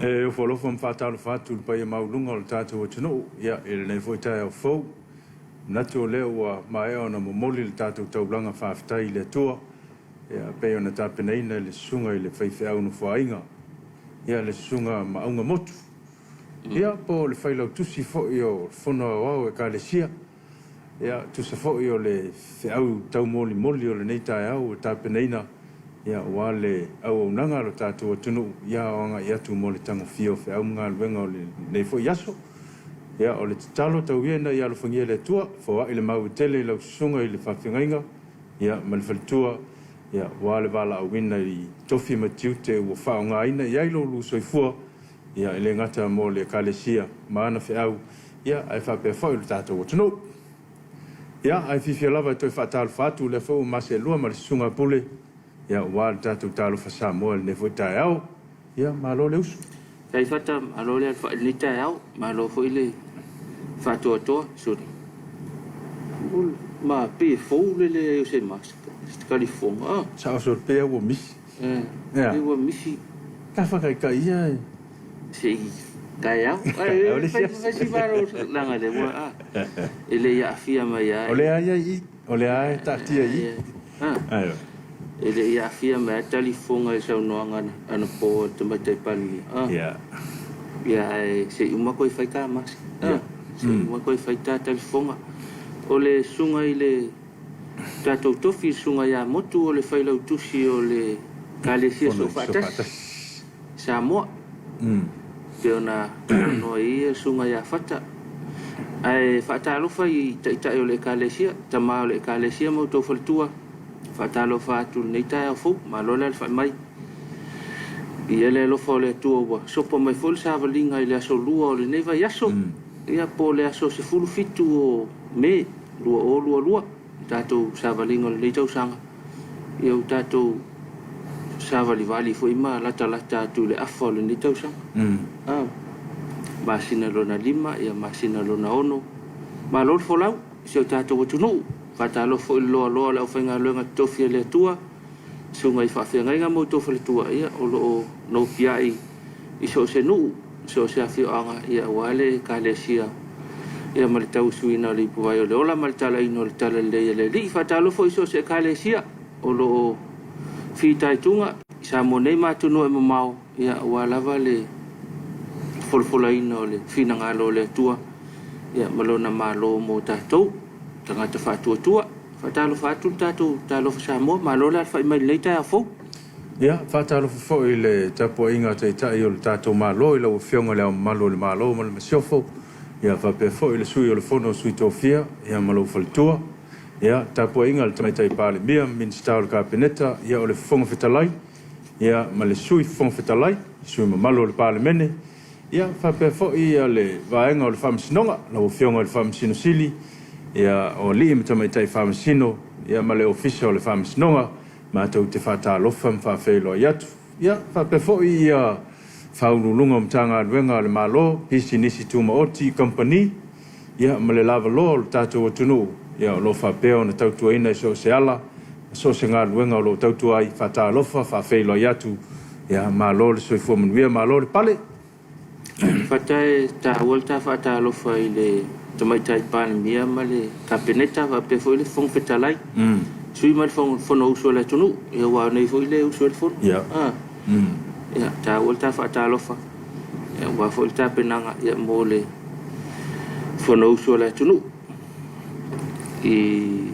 E ofo alofa ma faatalofa atu i le paia maualuga o le tatou atunuu, ia, i lenei foi taeao fou. E manatu o lea ua maea ona momoli le tatou taulaga faafetai i le Atua, ia, pei ona tapenaina e le Susuga i le Faifeau Nofoaiga, ia, le Susuga Maauga Motu, ia, po o le Failautusi foi o le Fono Aoao o Ekalesia, Ia, tusa foi o le feau taumolimoli o lenei taeao ua tapenaina, ia, aua le auaunaga a lo tatou atunuu, ia, o agai atu mo le tagofia o feau ma galuega o lenei foi aso. Ia, o le tatalo, tau ia ina ia alofagia e le Atua, foai le mau e tele i lau susuga i le faafeagaiga, ia, ma le faletua, ia, aua le valaauina i tofi ma tiute ua faaaogaina i ai lo lu soifua, ia, e le gata mo le Ekalesia ma ana feau, ia, ae faapea foi lo tatou atunuu. Ia, ae fiafia lava e toe faatalofa atu, o lea foi ua maseelua ma le Susuga a Pule, ia, aua le tatou Talofa Samoa i lenei foi taeao. Ia, malo le usu. Faafetai Fata, malo le alafai i lenei taeao, malo foi le faatoatoa, suli. Ma pei e fou le leai o se mask, se talifofoga, ah. Sao solo pei ua misi. Pei ua misi. Ta whakaikai ia e. Se i taeao. Taeao le Fai fai si malo langa le ua a. E le i aafia mai a. O lea ia i, o lea e taatia i. Ae. E le i aafia mai a talifofoga i saunoaga anapo a le Tamaitai Palemia. Ia. Ia ae se i uma koe fai ta mask. Se i uma koe fai ta talifofoga. O le susuga i le tatou tofi, le Susuga ia Motu o le Failautusi o le Ekalesia Soofaatasi i Samoa, pei ona talanoa i ai le Susuga ia Fata. Ae faatalofa i Taitai o le Ekalesia, tama o le Ekalesia ma outou faletua, faatalofa atu i lenei taeao fou, malo le alafai mai. Viia le alofa o le Atua ua sopa mai foi le savaliga i le aso Lua o lenei vaiaso, ia po o le aso 17 o Me 2022, le tatou savaliga o lenei tausaga, ia ua tatou savalivali foi ma latalata atu i le afa o lenei tausaga. Masina lona 5, ia masina lona 6. Malo le folau i si o tatou atunuu. Faatalofa foi i le loaloa o le aufaigaluega totofi a le Atua, susuga i faafeagaiga ma outou faletua, ia o lo o nopiai i so o se nuu, i so o se afioaga, ia aua le Ekalesia ia ma le tausuina o le ipuvai o le ola ma le talaina o le talalelei a le Alii. Faatalofa foi i so o se Ekalesia o lo o fitaituga i Samoa nei ma atunuu e mamao, ia aua lava le folafolaina o le finagalo o le Atua ia ma Lona Malo mo tatou tagata faatuatua. Faatalofa atu le tatou Talofa Samoa, malo le alafai mai i lenei taeao fou. Ia, faatalofa foi i le tapuaiga a Taitai o le tatou Malo i lau Afioga i Le Ao Mamalu o le Malo ma le Masiofo, ia faapea foi le Sui o le Fono a Sui Tofia, ia ma lou faletua. Ia, tapuaiga a le Tamaitai Palemia ma Minisita o le Kapeneta, ia o le Fofoga Fetalai, ia ma le Sui Fofoga Fetalai, sui mamalu o le Palemene, ia faapea foi ia le vaega o le Faamasinoga, lau Afioga i le Faamasino Sili, ia o alii ma tamaitai Faamasino, ia ma le Ofisa o le Faamasinoga, matou te faatalofa ma faafeiloai atu. Ia faapea foi ia Faauluuluga o Matagaluega a le Malo, pisinisi tumaoti, kamupani, ia ma le lavaloa o le tatou atunuu, ia o lo o faapea ona tautuaina i so o se ala, ma so o se galuega o lo o tautua ai. Faatalofa, faafeiloai atu, ia malo le soifua manuia, malo le pale. Fata e taua le ta faatalofa i le Tamaitai Palemia ma le Kapeneta faapea foi le Fofoga Fetalai, Sui ma le Fonousu a le atunuu, ia aua o nei foi le usu ai le Fono. Ia, taua le ta faatalofa, aua foi le tapenaga mo le Fonousu a le atunuu i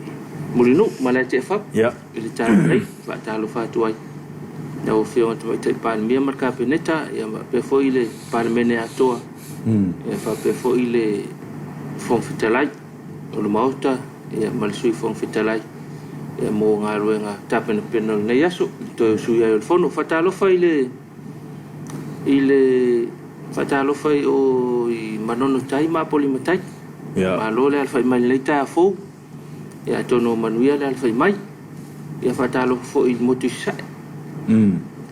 Mulinuu ma Latiafau i le taeao nei. Faatalofa atu ai i lau Afioga i le Tamaitai Palemia ma le Kapeneta, ia faapea foi le Palemene atoa, ia faapea foi le Fofoga Fetalai o le Maota, ia ma le Sui Fofoga Fetalai, ia mo galuega tapenapena o lenei aso i le toe usui ai o le Fono. Faatalofa i le i le faatalofa i o i Manono Tai ma Apolima Tai. Malo le alafai mai i lenei taeao fou. Ia atonu ua manuia le alafai mai. Ia faatalofa foi i le motu i Sasae.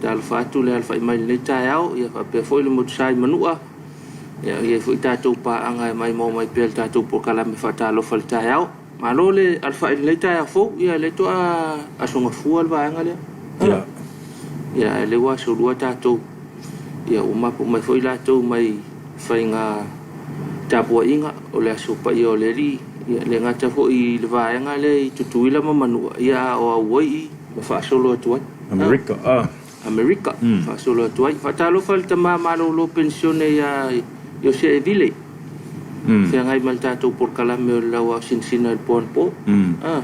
Faatalofa atu le alafai mai i lenei taeao, ia faapea foi le motu sa i Manua. Ia e i ai foi tatou paaga e maimoa mai pea i le tatou polokalame faatalofa i le taeao. Malo le alafai i lenei taeao fou, ia lea toa aso Gafua le vaega lea. Ia ae lea ua aso Lua tatou. Ia, ua mapu mai foi latou mai faiga tapuaiga o le Aso Paia o le Alii, ia, le gata foi i le vaega lea i Tutuila ma Manua, ia a o Auaii ma faasolo atu ai. Amerika, ah. Amerika, faasolo atu ai. Faatalofa i le tama malolo penisione ia Iose Evile, feagai ma le tatou polokalame o le Lauaosinasina i le po anapo. Ah.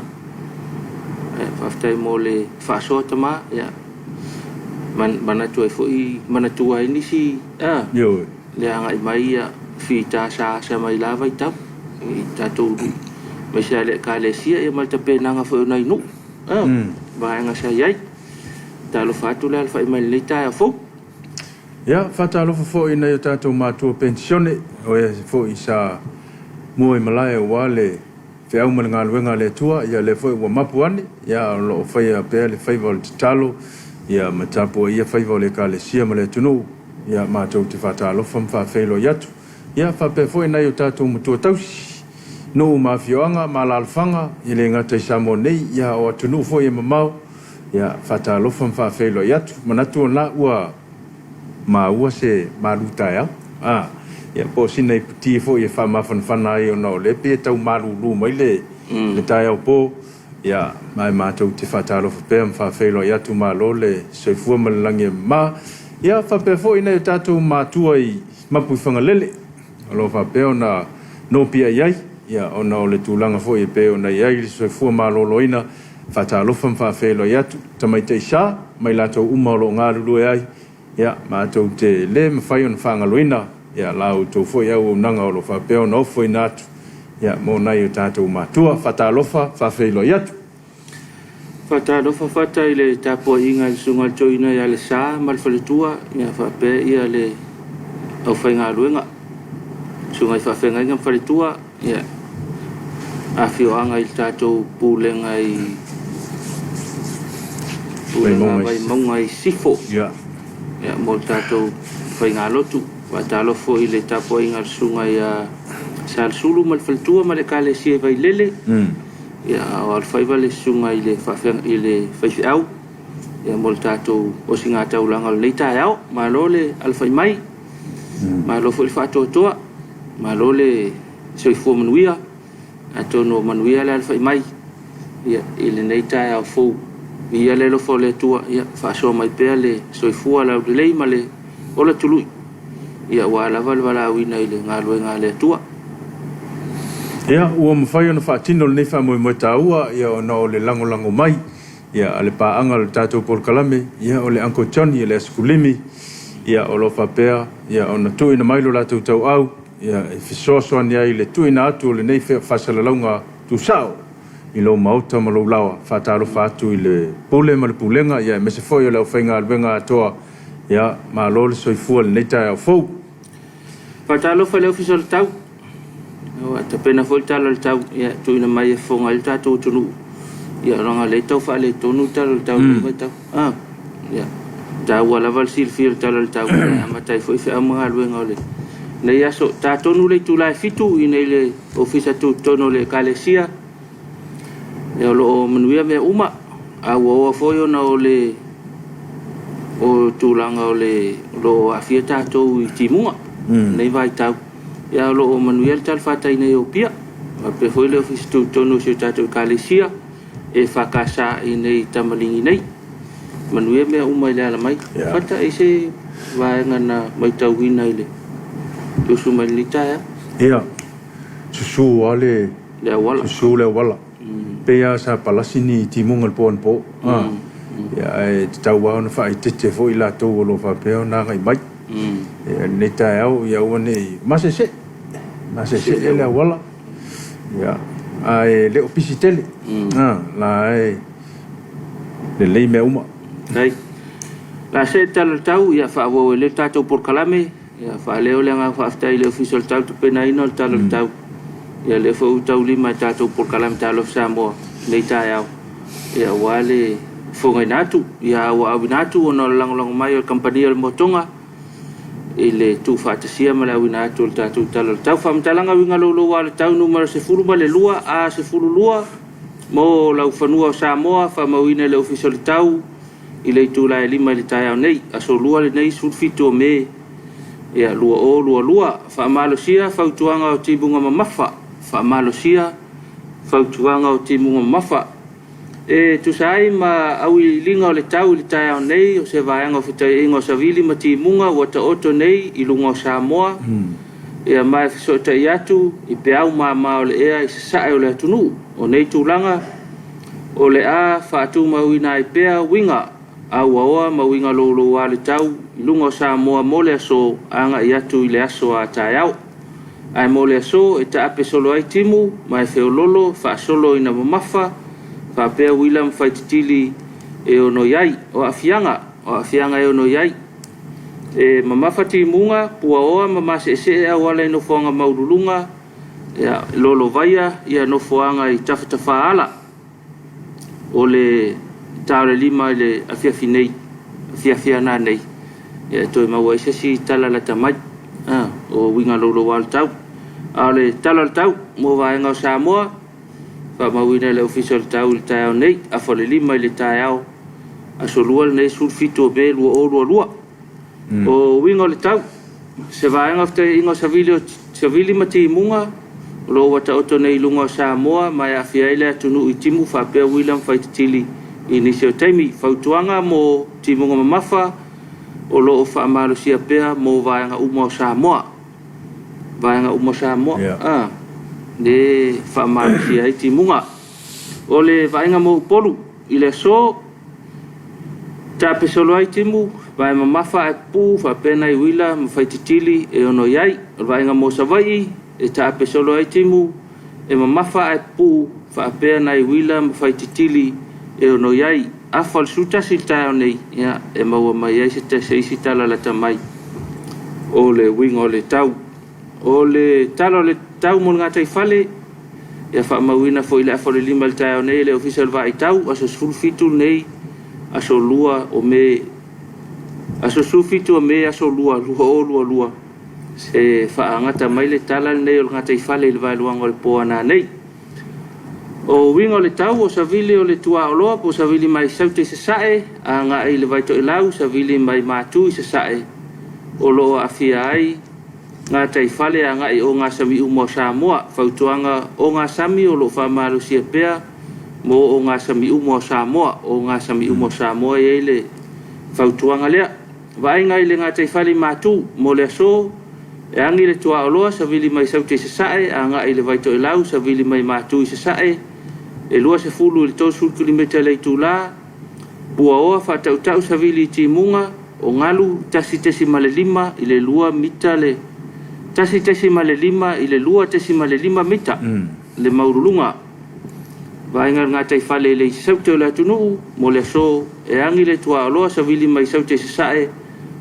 Faafetai mo le faasoa tama, ia, manatu ai foi, manatua ai nisi, ah, le agai mai ia fita sa asa mai la vaitau i tatou nuu, aemaise lava le Ekalesia ia ma le tapenaga foi o nai nuu, ah, vaega sa i ai. Talofa atu le alafai mai i lenei taeao fou. Ia, faatalofa foi i nai o tatou matua penisione, o e foi sa mua i malae aua le feau ma le galuega a le Atua, ia lea foi ua mapu ane, ia o lo o faia pea le faiva o le tatalo, ia ma tapuaia faiva o le Ekalesia ma le atunuu, ia matou te faatalofa ma faafeiloai atu. Ia faapea foi nai o tatou matua tausi, nuu ma afioaga ma alaalafaga, e le gata i Samoa nei, ia o atunuu foi e mamao, ia faatalofa ma faafeiloai atu. Manatu o lena ua maua se malu taeao, a, ia po o sina iputi foi e faamafanafana ai ona o lea e pei e tau malulu mai le, le taeao po, ia, ma e matou te faatalofa pea ma faafeiloai atu, malo le soifua ma le lagi e mama. Ia, faapea foi nai o tatou matua i Mapuifagalele, o lo o faapea ona nopiai ai, ia, ona o le tulaga foi e pei ona i ai le soifua maloloina. Faatalofa ma faafeiloai atu tamaitai sa ma i latou uma o lo o galulue ai, ia, matou te le mafai ona faagaloina, ia, la outou foi auaunaga o lo o faapea ona ofoina atu, ia, mo nai o tatou matua. Faatalofa, faafeiloai atu. Faatalofa fata i le tapuaiga i le Susuga i le Toeaina ia Lesa ma le faletua, ia faapea ia le aufaigaluega, Susuga i faafeagaiga ma faletua, ia afioaga i le tatou pulega i Pulega Vaimauga i Sifo, ia mo le tatou faigalotu. Faatalofa foi i le tapuaiga a le Susuga ia Salesulu ma le faletua ma le Ekalesia i Vailele. Ia, a o alofaiva le susuga i le i le faifeau ia mo le tatou osigataulaga o lenei taeao. Malo le alafai mai, malo foi le faatoatoa, malo le soifua manuia. Atonu o manuia le alafai mai ia i lenei taeao fou. Viia le alofa o le Atua, ia faasoa mai pea le soifua laulelei ma le ola tului. Ia aua lava le valaauina i le galuega a le Atua. Ia, ua mafai ona faatino lenei faamoemoe taua, ia, ona o le lagolago mai, ia, a le paaga o le tatou polokalame, ia, o le Uncle Johnny o le Asikulimi, ia, o lo o faapea, ia, ona tuuina mai lo latou tauau, ia, e fesoasoani ai i le tuuina atu o lenei faasalalauga tuusao i lou maota ma lou laoa. Faatalofa atu i le Pule ma le Pulega, ia, aemaise foi o le aufaigaluega atoa. Ia, malo le soifua i lenei taeao fou. Faatalofa i le Ofisa o le Tau. Ua tapena foi le tala o le tau, ia, tuuina mai e fofoga ai le tatou atunuu. Ia, leaga o lea e tau faaletonu le tala o le tau i lenei vaitau. Ah, ia, taua lava le silafia o le tala o le tau, e amata ai foi feau ma galuega o lenei aso. Ta tonu le itula e 7 i inei i le Ofisa Tutotonu o le Ekalesia. Ia, o lo o manuia mea uma, a ua oa foi ona o le o tulaga o le o lo o aafia tatou i timuga lenei vaitau. Ia, o lo o manuia le talafatai nei o Apia, faapea foi le Ofisa Tutotonu o si o tatou Ekalesia EFKS i inei i Tamaligi nei. Manuia mea uma i le ala mai. Fata, e i se vaega na matauina i le usu mai lenei taeao? Ia, susu lava le Le auala. Susu le auala. Pei lava sa palasi ni timuga i le po anapo. Ia, ae tatau lava ona faaeteete foi i latou o lo o faapea ona agai mai. Ia, lenei taeao, ia aua ne i maseese, maseese le auala. Ia, ae le o pisi tele. La e lelei mea uma. Faafetai. O le a see le tala o le tau, ia faaauau ai lea le tatou polokalame. Ia, faaleo le agaga faafetai i le Ofisa o le Tau Tapenaina o le Tala o le Tau. Ia, lea foi ua taulima e tatou polokalame Talofa Samoa i lenei taeao, ia, aua le fofogaina atu, ia, ua auina atu ona o le lagolago mai o le Kamupani o le Motoga i le tuufaatasia ma le auina atu o le tatou Tala o le Tau. Faamatalaga uiga louloua o le tau numera 12 A12 mo laufanua o Samoa, faamauina e le Ofisa o le Tau. i le itula e 5 i le taeao nei, Aso Lua lenei 17 o Me 2022. Faamalosia fautuaga o timuga mamafa. Faamalosia fautuaga o timuga mamafa. E tusa ai ma auiliiliga o le tau i le taeao nei, o se vaega o fetaiaiga o savili ma timuga ua taoto nei i luga o Samoa, ia ma e fesootai atu i peau mama o le ea i sasae o le atunuu. O nei tulaga, o le a faatumauina ai pea uiga auaoa ma uiga louloua o le tau i luga o Samoa mo le aso agai atu i le aso a taeao. Ae mo le aso e taape solo ai timu ma e feololo faasolo ina mamafa faapea uila ma faititili e ono i ai. O aafiaga, o aafiaga e ono i ai. E mamafa timuga, puaoa ma maseesee auala i nofoaga maualuluga, ia, lolovaia ia nofoaga i tafatafaala o le ta o le 5 i le afiafi nei, afiafi ana nei, ia e toe maua ai se isi tala lata mai, o uiga louloua o le tau. A o le tala o le tau mo vaega o Samoa, faamauina e le Ofisa o le Tau i le taeao nei, afa o le 5 i le taeao, aso Lua lenei 17 o Me 2022. O uiga o le tau, se vaega o fetaiaiga o savili, o savili ma timuga o lo o ua taoto nei i luga o Samoa ma e aafia ai le atunuu i timu faapea uila ma faititili i nisi o taimi. Fautuaga mo timuga mamafa o lo o faamalosia pea mo vaega uma o Samoa. Vaega uma o Samoa, yeah. Le faamalosia ai timuga. O le vaaiga mo Upolu i le aso, Tapesolo ai timu, vae mamafa ae pupuu faapea nai uila ma faititili e ono i ai. O le vaaiga mo Savaii, e taapesolo ai timu, e mamafa ae pupuu faapea nai uila ma faititili e ono i ai. Afa o le 11 i le taeao nei, ia, e maua mai ai se isi tala lata mai o le uiga o le tau. O le tala o le tau mo le gataifale, ia faamauina foi i le afa o le 5 i le taeao nei e le Ofisa o le Vaaitau, aso 17 lenei, aso 2 o Me, aso 17 o Me, aso 2, 2022, se faagata mai le tala lenei o le gataifale i le vaeluaga o le po a nanei. O uiga o le tau, o savili o le tuaoloa po o savili mai Saute i Sasae, agai i le Vaitoelau, savili mai Matu i Sasae, o lo o aafia ai gataifale agai o gasami uma o Samoa. Fautuaga o gasami o lo o faamalosia pea mo o gasami uma o Samoa. O gasami uma o Samoa e i ai le fautuaga lea. Vaaiga i le gataifale i Matu mo le aso, e agi le tuaoloa savili mai Saute i Sasae agai i le Vaitoelau savili mai Matu i Sasae, e 20 i le 30 kilimeta i le itula, Puaoa faatautau savili i timuga o galu 1.5 i le 2 mita le 1.5 i le 2.5 mita le maualuluga. Vaaiga o le gataifale i le Saute o le atunuu mo le aso e agi le tuaoloa savili mai Saute i Sasae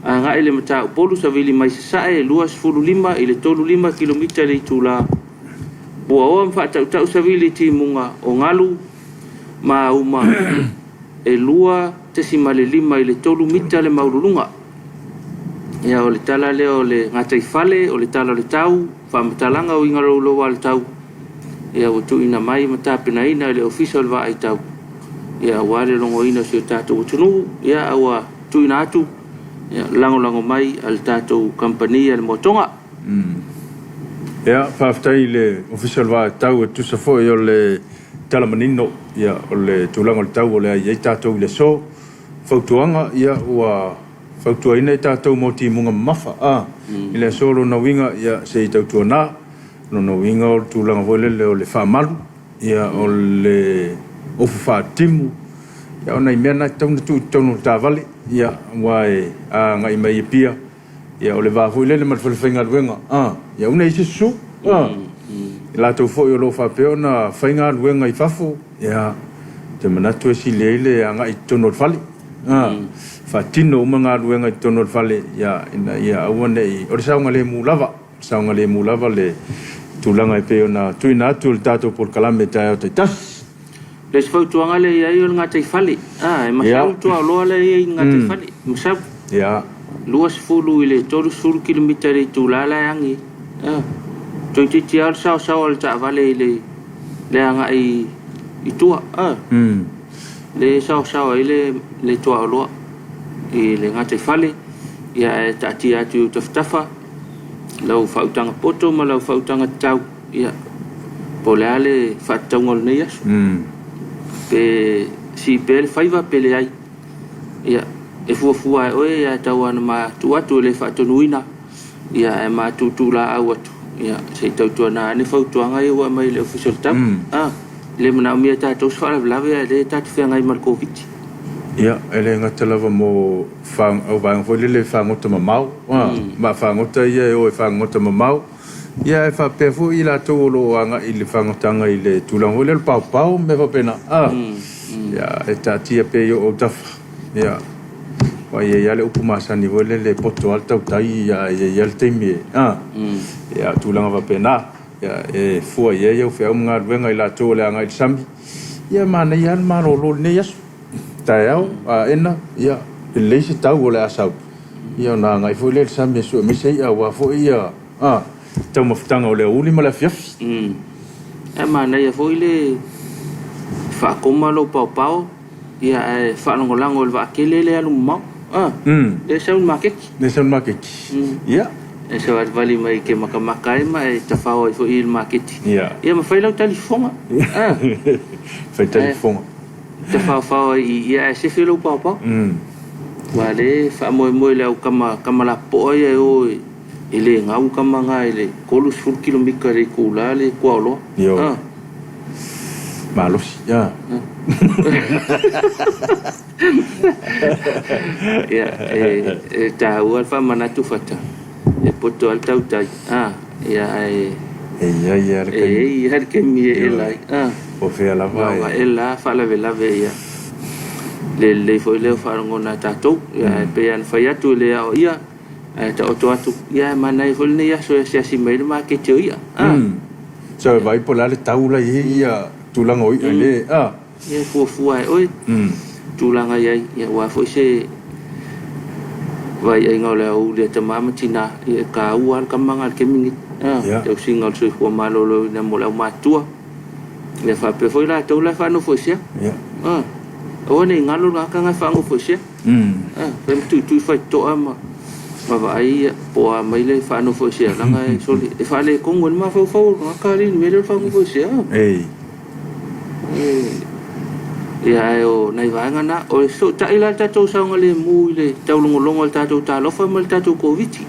agai le Mataupolu savili mai Sasae 25 i le 35 kilomita i le itula. Puaoa ma faatautau savili i timuga o galu ma uma e 2.5 i le 3 mita le maualuluga. Ia, o le tala lea o le gataifale, o le tala o le tau, faamatalaga uiga louloua o le tau, ia ua tuuina mai ma tapenaina e le Ofisa o le Vaaitau, ia aua le logoina o si o tatou atunuu, ia a ua tuuina atu, ia lagolago mai a le tatou kamupani a le Moatoga. Ia, faafetai i le Ofisa o le Vaaitau e tusa foi o le tala manino, ia, o le tulaga o le tau o le a i ai tatou i le aso. Fautuaga, ia, ua fautuaina i tatou mo timuga mamafa, a, i le aso lona uiga, ia, se i tautuana, lona uiga o le tulaga foi lele o le faamalu, ia, o le ofu faatimu, ia, o nai mea na e tatau ona tuu i totonu o le taavale, ia, aua e agai mai i Apia, Ia, o le va foi lele ma le falefaigaluega, a, ia aua ne i i ai se susu, a. I latou foi o lo o faapea ona fai galuega i fafo, ia, ou te manatu e sili ai le agai i totonu o le fale, a, faatino uma galuega i totonu o le fale, ia, ina ia aua ne i, o le saogalemu lava, saogalemu lava le tulaga e pei ona tuuina atu i le tatou polokalame i taeao taitasi. Le isi fautuaga lea e i ai o le gataifale. A, e masau le tuaoloa lea e i ai i le gataifale. E masau. 20 i le 30 kilomita i le itula la e agi ai. A, toeitiiti lava o le saosaoa o le taavale i le agai i tua. A. Le saosaoa ai le tuaoloa i le gataifale, ia ae taatia atu i ou tafatafa lau faautaga poto ma lau faautaga tatau, ia po o le a le faatatauga o lenei aso. Pe sii pea le faiva pe leai, ia e fuafua e oe ae tau lava ina ma tuu atu e le faatonuina, ia ae ma tuutuulaau atu, ia se i tautuana ane fautuaga ia ua aumai e le Ofisa o le Tau. E le manaomia e tatou se faalavelave ae o lea tatou te feagai ma le Koviti. Ia, e le gata lava mo vaega foi lele e fagota mamao, ma fagota ia e o e fagota mamao, ia ae faapea foi i latou o lo o agai i le fagotaga i le tulaga foi lea o le paopao ma mea faapena. Ia, e taatia pea i ou autafa. Ia, aua e i ai lava le upu masani foi lele e poto lava le tautai, ae i ai lava le taimi e, ia, tulaga faapena. Ia, e fua i ai au feau ma galuega i latou o le agai i le sami. Ia, manaia lava le malolo i lenei aso. Taeao, aena, ia, lelei se tau o le a sau. Ia, ona agai foi lea i le sami e sue mai se i'a aua foi ia, taumafataga o le aoauli ma le afiafi. Ae manaia foi le faakoma lou paopao, ia, ae faalagolago i le vaatele le alu mamao. Lea e sau i le maketi. Lea e sau i le maketi. Ia. E savalivali mai e te matamata ai ma e tafao ai foi i le maketi. Ia, ma fai lau talifofoga. Fai talifofoga. Tafaofao ai i i ae sefe lou paopao. Aua o lea e faamoemoe le au tama, tama lapopoa ia e o e le gau tama na i le 30 kilomita i le itula le tuaoloa. Ioe. Malosi. Ia, e taua le faamanatu fata, e poto lava le tautai, ia ae E i ai lava le taimi. E i ai lava le taimi e ela ai. Po o fea lava e. Na ona ela lava faalavelave ia. Le lelei foi lea o faalogona a tatou. Ia ae pei lava ona fai atu e le aoaia, ae taoto atu, ia ae manaia foi lenei aso e asiasi mai ai le maketi o i'a. So e vaai po o le a le tau la e i ai tulaga o i'a i le. Ia e fuafua e oe tulaga i ai, ia aua foi se vaaiaiga o le aoauli a tama ma tina, ia e taua lava le tama lena i le taimi lenei. Tausiga o le soifua maloloina mo le aumatua, ia faapea foi latou la e faanofoesea. Aua ne i galo le tagata lena e faanofoesea. Fai ma tuitui faitotoa ma vaai po o a mai le faanofoesea leaga e sole e faaletonu ai le mafaufau o le tagata alii i le mea lea o le faanofoesea. Ia ae o nai vaega na, o le fesootai la le tatou saogalemu i le taulogologo a le tatou talofa ma le tatou Koviti.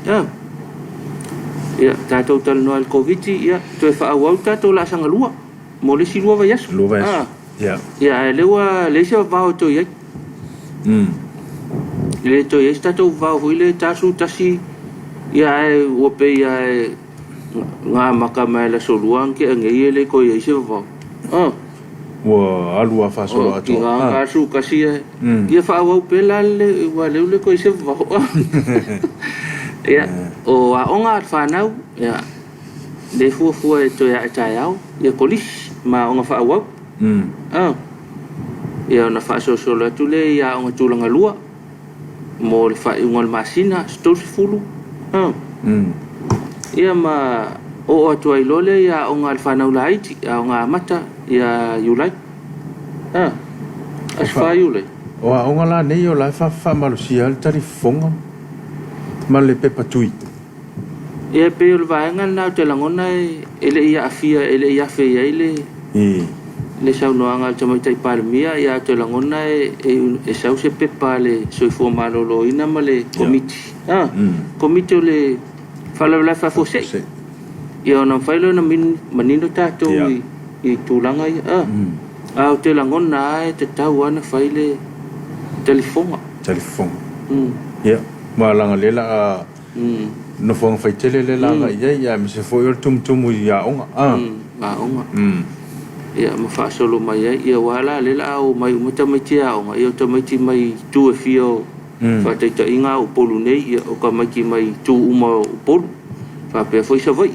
Ia, tatou talanoa i le Koviti, ia, toe faaauau le tatou laasaga lua mo le isi 2 vaiaso. 2 vaiaso. Ia. Ia, ae lea ua leai se vavao e toe i ai. E le toe i ai se tatou vavao foi lea e 41, ia ae ua pei lava e na amata mai le aso 2 na tea nei e le toe i ai se vavao. Ua alu lava faasolo atoa. 41 ia faaauau pea la le ua lea ua le toe i ai se vavao. Ia, o aoga a le fanau, ia, le fuafua e toe ae taeao, ia kolisi ma aoga faaauau. Ia ona faasolosolo atu lea i aoga tulaga lua mo le faaiuga o le masina 30. Ia ma oo atu ai loa lea i aoga a le fanau laiti, aoga amata ia Iulai. Aso 4 Iulai. O aoga la nei o la e faamalosia ai le talifofoga ma le pepa tui. Ia e pei o le vaega lena ou te lagona e le i aafia, e le i afe i ai le le saunoaga a le Tamaitai Palemia, ia ou te lagona e sau se pepa a le Soifua Maloloina ma le Komiti, Komiti o le Faalavelave Faafuasei, ia ona mafai lea ona manino tatou i tulaga ia. Ae ou te lagona lava e tatau lava ona fai le talifofoga. Talifofoga. Ia, ma leaga o lea o le a nofoaga faitele lea o le a agai i ai, aemaise foi o le tumutumu i aoga. Aoga. Ia ma faasolo mai ai. Ia aua la lea o le a omai uma tamaiti e aoga, ia o tamaiti mai itu e fia o faataitaiga a Upolu nei, ia o tamaiti mai itu uma o Upolu, faapea foi Savaii.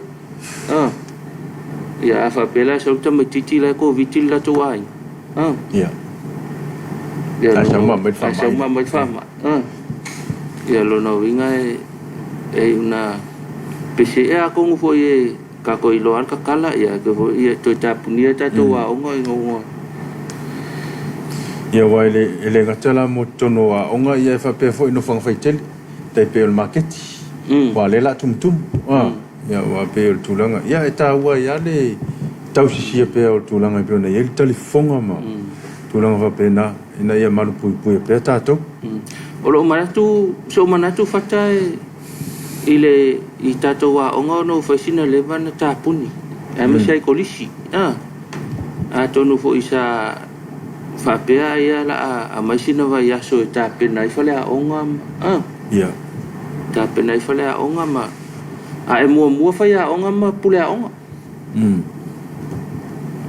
Ia a faapea la e sau le tamaitiiti la e Koviti le latou aiga. Ia. Ia Ae sau ma aumai le faamai. Ae sau ma aumai le faamai. Ia lona uiga e iu ina pese ea atonu foi e tatou iloa lava le tatala, ia toe foi ia toe tapunia tatou aoga ina ua. Ia aua e le, e le gata la mo totonu o aoga, ia e faapea foi i nofoaga faitele, tai pei o le maketi, aua o lea o le a tumutumu. Ia aua pei o le tulaga, ia e taua ai lava le tausisia pea o le tulaga e pei ona i ai le talifofoga ma tulaga faapena ina ia malupuipuia pea tatou. O lou manatu, sou manatu Fata e i le i tatou aoga ona ua fai sina leva na tapuni aemaise ai kolisi. Atonu foi sa faapea ai o le a aumai sina vaiaso e tapena ai faleaoga ma tapena ai faleaoga ma a e muamua faiaoga ma puleaoga.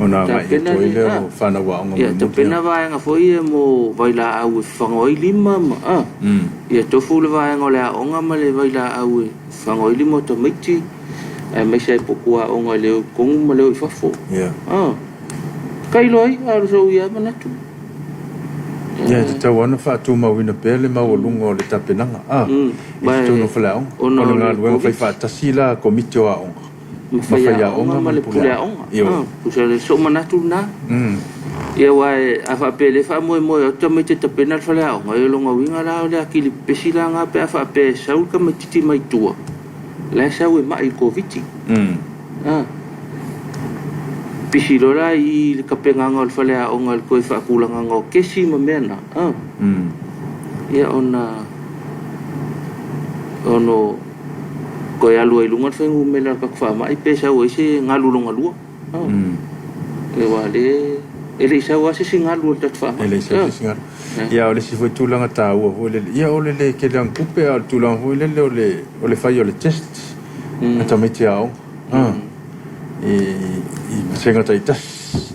Ona agai atu ai lea o fanau aoga mulimuli. Tapena vaega foi ia mo vailaau e fafaga ai lima ma ia tofu le vaega o le aoga ma le vailaau e fafaga ai lima o tamaiti aemaise ai potu aoga e le o i totonu ma le o i fafo. Tailo ai, a o sou ia manatu. Ia, e tatau lava ona faatumauina pea le maualuga o le tapenaga i totonu o faleaoga. O le galuega faifaatasi la a Komiti o Aoga ma faiaoga ma le puleaoga. Tusa o sou manatu lena. Ia aua a faapea o lea e faamoemoe atu tamaiti e tapena le faleaoga, ia o lona uiga la o le atili pepesi la lena pe a faapea e sau le tamaitiiti mai tua, la e sau e mai i le Koviti. Pisi loa la i le tapenaga o le faleaoga i le toe faatulagaga o kesi ma mea na. Ia ona ono toe alu ai i luga le fuainumera o le tatou faamai pe sau ai se galu lona lua. Aua o lea e le i sau lava se isi galu o le tatou faamai. E le i sau se isi galu. Ia, o le isi foi tulaga taua foi lele, ia o le le tele o ni tupe, a o le tulaga foi lele o le fai o le test a tamaiti aoga i vasega taitasi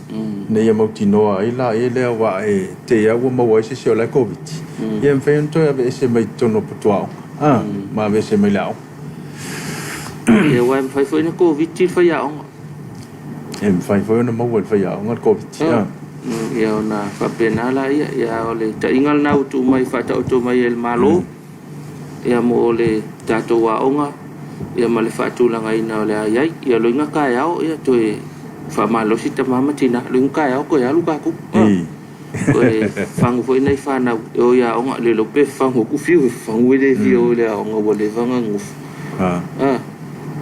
ina ia mautinoa ai la lea aua e te i lava ua maua ai se isi o la e Koviti, ia e mafai ona toe aveese mai totonu o potuaoga ma aveese mai le aoga. Ia aua e mafai foi ona Koviti le faiaoga. E mafai foi ona maua e le faiaoga le Koviti. Ia ona faapena laia, ia o le taiga lena ua tuu mai faataoto mai e le Malo ia mo le tatou aoga ia ma le faatulagaina o le a i ai. Ia loiga taeao ia toe faamalosi tama ma tina, loiga taeao toe alu tatou. Toe fagu foi nai fanau e o i aoga, le iloa pe fagu atu fiu e fagu e le fia o i le aoga ua leva ona nonofo.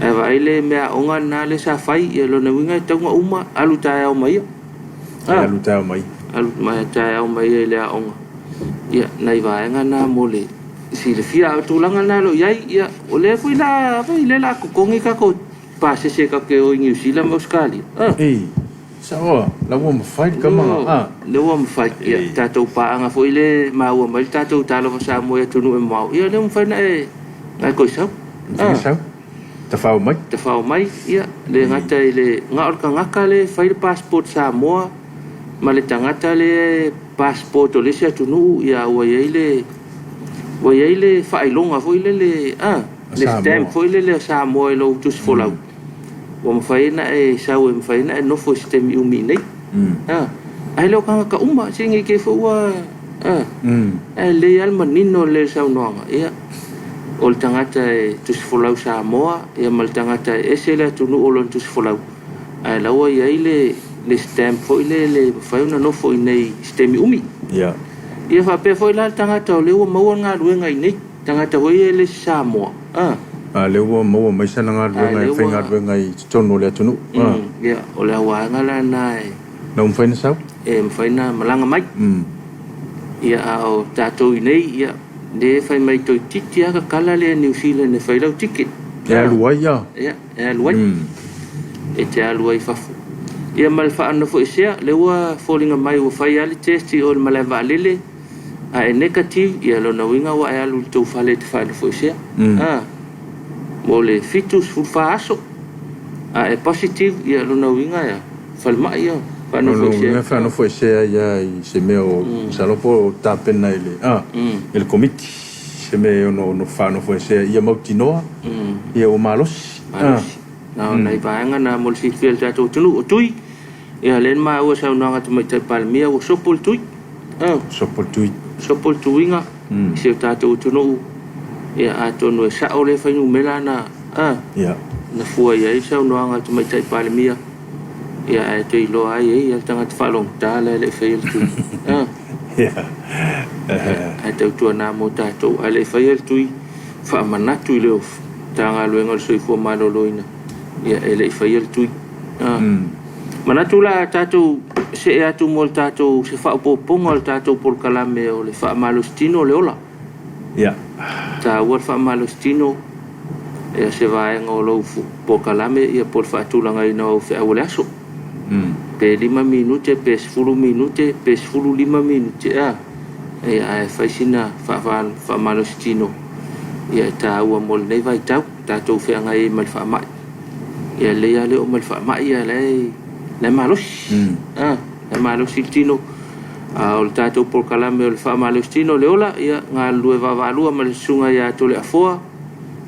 Ae vaai le meaaoga lena lea sa fai, ia lona uiga e tatau ona uma, alu taeao ma ia. Alu taeao mai. Alu taeao ma ia i le aoga. Ia, nai vaega na mo le silafia. A o tulaga na o lo o i ai, ia, o lea foi la, foi lea o le a totogi tatou pasese tatou te o i Niu Sila ma Ausetalia. Ei, sao a, la ua mafai le tama a. Lea ua mafai, ia, tatou paaga foi lea e maua mai le tatou Talofa Samoa i atunuu e mamao, ia, lea ua mafai ona e toe sau. Mafai ona sau, tafao mai. Tafao mai, ia, le gata i le, na o le tagata lea e fai le passport Samoa ma le tagata lea e passport o le isi atunuu, ia, ua i ai le, ua i ai le faailoga foi lele, a, le stamp foi lele a Samoa i lou tusi folau, ua mafai ona e sau e mafai ona e nofo i se taimi umi i inei. Ae le o tagata uma, se nei te i foi ua, ae lelei lava le manino o le saunoaga, ia, o le tagata e tusi folau Samoa, ia ma le tagata e ese le atunuu o lona tusi folau, ae la ua i ai le stamp foi lele e mafai ona nofo i inei i se taimi umi. Ia faapea foi la le tagata o lea ua maua le galuega i inei, tagata foi ia e le o se Samoa. A lea ua maua mai sana galuega e faigaluega i totonu o le atunuu. Ia, o le auaega la lena e Na ua mafai ona sau? E mafai ona malaga mai. Ia, a o tatou i inei, ia, lea e fai mai toeitiiti lava tatala le Air New Zealand e fai lau ticket. E alu ai a? Ia, e alu ai. E te alu ai i fafo. Ia ma le faanofoesea, lea ua foliga mai ua fai lava le test i o i le malae vaalele, a e negative, ia lona uiga ua e alu i le tou fale e te faanofoesea. Mo le 74 aso. A e positive, ia lona uiga e a? Falemai ia, faanofoesea. Lona uiga faanofoesea ia i se mea o, masalo po o tapena e le, e le Komiti, se mea e ono faanofoesea ia mautinoa, ia ua malosi. Malosi. Na o nai vaega na mo le silafia e le tatou atunuu. O Tui, ia lea na maua i saunoaga a Tamaitai Palemia ua sopo le Tui. Sopo le Tui. Sopo le tuiga i si o tatou atunuu. Ia atonu e sao lea fuainumera na, na fua i ai le saunoaga a le Tamaitai Palemia. Ia ae te iloa ai e ia le tagata faalogogata la e le i faia le tui. Ae tautuana mo tatou, ae le i faia le tui faamanatu i le Matagaluega o le Soifua Maloloina, ia e le i faia le tui. Manatu la tatou see atu mo le tatou se faaopoopoga o le tatou polokalame o le faamalositino o le ola. Taua le faamalositino ia se vaega o lou polokalame ia po o le faatulagaina o au feau o le aso. Pe 5 minute, pe 10 minute, pe 15 minute, a ia ae fai sina faamalositino ia e taua mo lenei vaitau tatou feagai ai ma le faamai. Ia lelei lava le oo mai le faamai a o la e malosi. A, la e malosi le tino. A o le tatou polokalame o le faamalositino o le ola, ia galulue vaavaalua ma le susuga ia Toleafoa,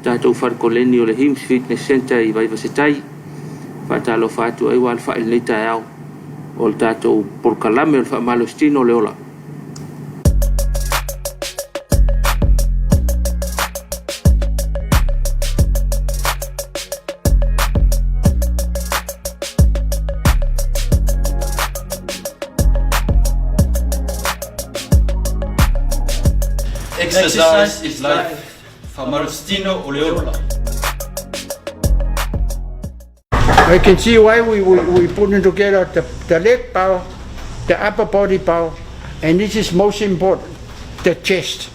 tatou fale koleni o le HIMS Fitness Centre i Vaivasetai. Faatalofa atu ai ua alafai i lenei taeao o le tatou polokalame o le faamalositino o le ola. Exercise is life. Faamalositino o le ola. I can see why we putting together the leg power, the upper body power, and this is most important, the chest.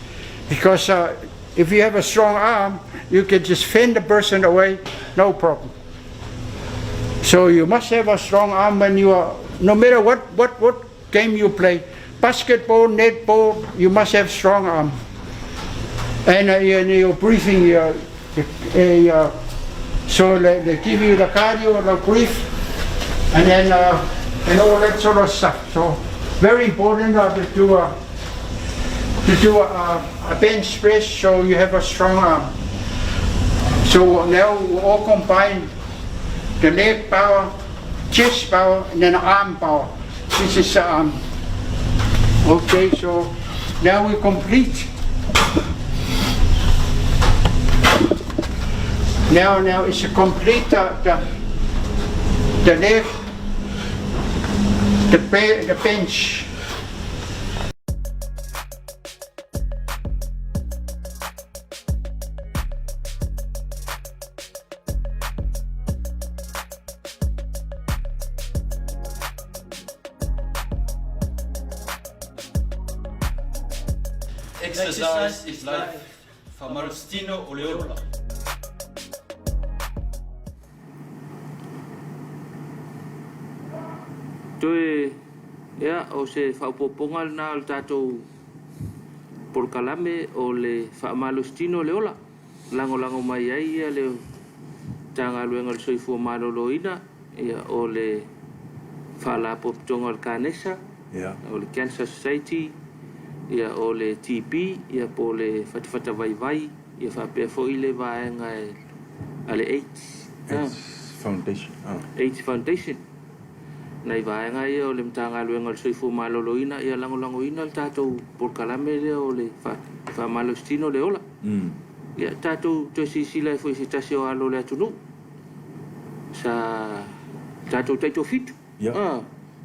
Because if you have a strong arm, you can just fend the person away, no problem. So you must have a strong arm when you are, no matter what game you play, basketball, netball, you must have strong arm. And your breathing, so they give you the cardio, the breath, and then and all that sort of stuff. So very important to do a bench press, so you have a strong arm. So now we all combine the leg power, chest power, and then arm power. This is okay. So now we complete. Now it's a complete the leg, the bench. Exercise is life. Faamalositino o le ola. Toe, ia, o se faaopoopoga lena o le tatou polokalame o le faamalositino o le ola. Lagolago mai ai ia le Matagaluega o le Soifua Maloloina, ia, o le Faalapotopotoga o le Kanesa, o le Cancer Society, ia, o le TB, ia, po o le Fatafata Vaivai, ia faapea foi le vaega a le AIDS, Foundation. AIDS Foundation. Nai vaega ia o le Matagaluega o le Soifua Maloloina, ia lagolagoina le tatou polokalame lea o le faamalositino o le ola. Ia tatou toe silasila ai foi i se tasi o alo o le atunuu sa tatou taitofitu.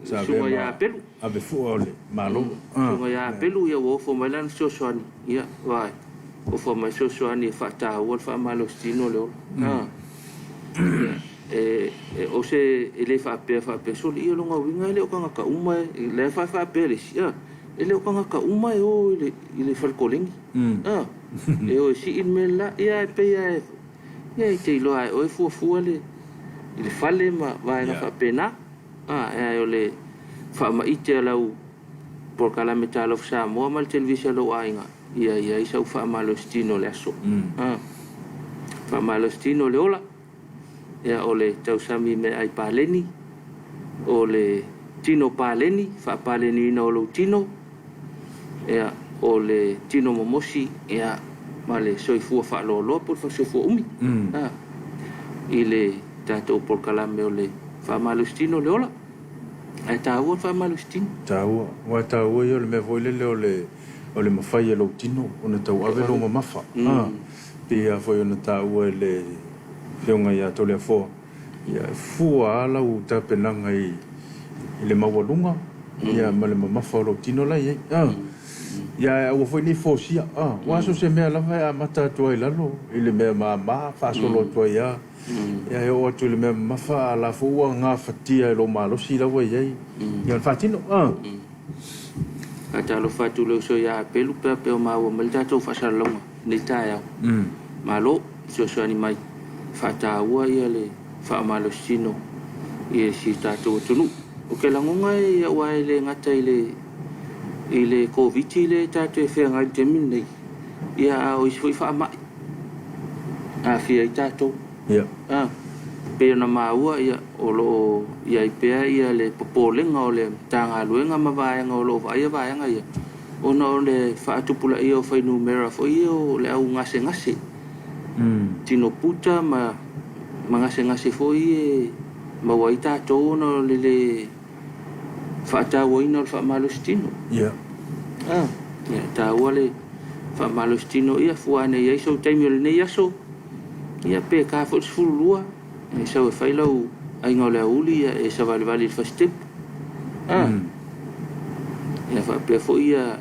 Sa Susuga ia Apelu. Ave fua o le Malo. Susuga ia Apelu, ia ua ofo mai lana fesoasoani. Ia, vaai, ofo mai fesoasoani e faataua le faamalositino o le ola. O se e le faapea faapea soli ia lona uiga e le o tagata uma e la e faapea le isi e le o tagata uma e o i le fale koleni e o e sii le mea la ia e pei e ia e te iloa e oe fuafua le i le fale ma vaega faapena e o le faamaite a lau polokalame Talofa Samoa ma le televisa a lou aiga ia i ai sau faamalositino o le aso faamalositino o le ola. Ia, o le tausami meaai paleni, o le tino paleni, faapaleniina o lou tino, ia, o le tino momosi, ia, ma le soifua faaloaloa po o le soifua umi, i le tatou polokalame o le faamalositino o le ola. Ae taua le faamalositino. Taua. Aua e taua ia o le mea foi lele o le mafai e lou tino ona tauave lou mamafa. Pei lava foi ona taua e le Afioga ia Toleafoa, ia e fua lava lau tapenaga i le maualuga Ia ma le mamafa o lou tino la e i ai. A. Ia ae aua foi ne i fosia. A. Aua so o se mea lava e amata atu ai i lalo i le mea mama faasolo atu ai lava. Ia e oo atu i le mea mamafa a la foi ua gafatia e lou malosi la ua i ai. Ia ona faatino. A. Faatalofa atu i le uso ia Apelu pe a pei o maua mai le tatou faasalalauga i lenei taeao. Malo fesoasoani mai faataua ia le faamalositino i si o tatou atunuu. Ou te lagona e aua e le gata i le i le Koviti lea tatou te feagai i le taimi lenei, ia a o isi foi faamai aafia ai tatou. Ia. A, pei ona maua ia o lo o i ai pea ia le popolega o le Matagaluega ma vaega o lo o vaaia vaega ia, ona o le faatupulaia o fuainumera foi ia o le au gasegase, tino puta ma ma gasegase foi e maua ai tatou ona o le lē faatauaina o le faamalositino. Ia. A, ia, e taua le faamalositino, ia fua ane i ai sou taimi o lenei aso, ia pe ta foi le 12, e sau e fai lau aiga o le aoauli, ia e savalivali i le fasitepu. A, ia faapea foi ia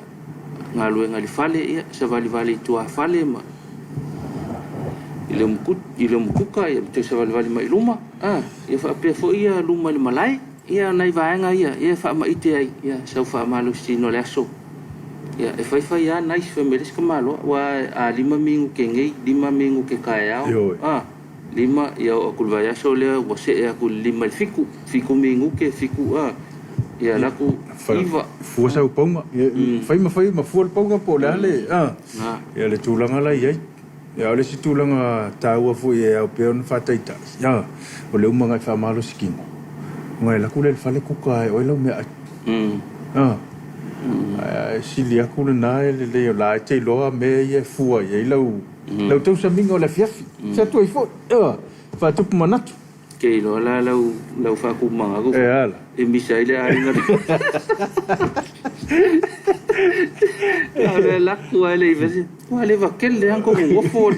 galuega i le fale, ia savalivali i tuafale ma i le i le umukuka, ia ma toe savalivali mai i luma. A, ia faapea foi ia luma i le malae, ia nai vaega ia, ia e faamaite ai, ia sau faamalositino o le aso. Ia e faifai lava nai fai mai le isi tamaloa, aua a 5 minute nei, 5 minute taeao, Ioe. a, 5, ia oo atu i le vaiaso lea ua see atu i le 5 i le 7, 7 minute, 7, a, ia alu atu 9. Fua sau pauga. Fai ma fai ma fua le pauga po o le a le, a, ia le tulaga la e i ai. Ia, o le isi tulaga taua foi e ao pea ona faataitai, a, o le uma ona e faamalosi kino, ona e alu atu lea i le fale kuka ai e oe lau meaai. A, ae sili atu lena e lelei o la e te iloa mea ia e fua i ai lau, lau tausamiga o le afiafi. Se atu ai foi, a, faatupu manatu. Te iloa la lau lau faatumanaga E ala. E misa ai le aiga lea. A o le alu atu lava e le i fai se, ua leva tele lava ona tou nonofo.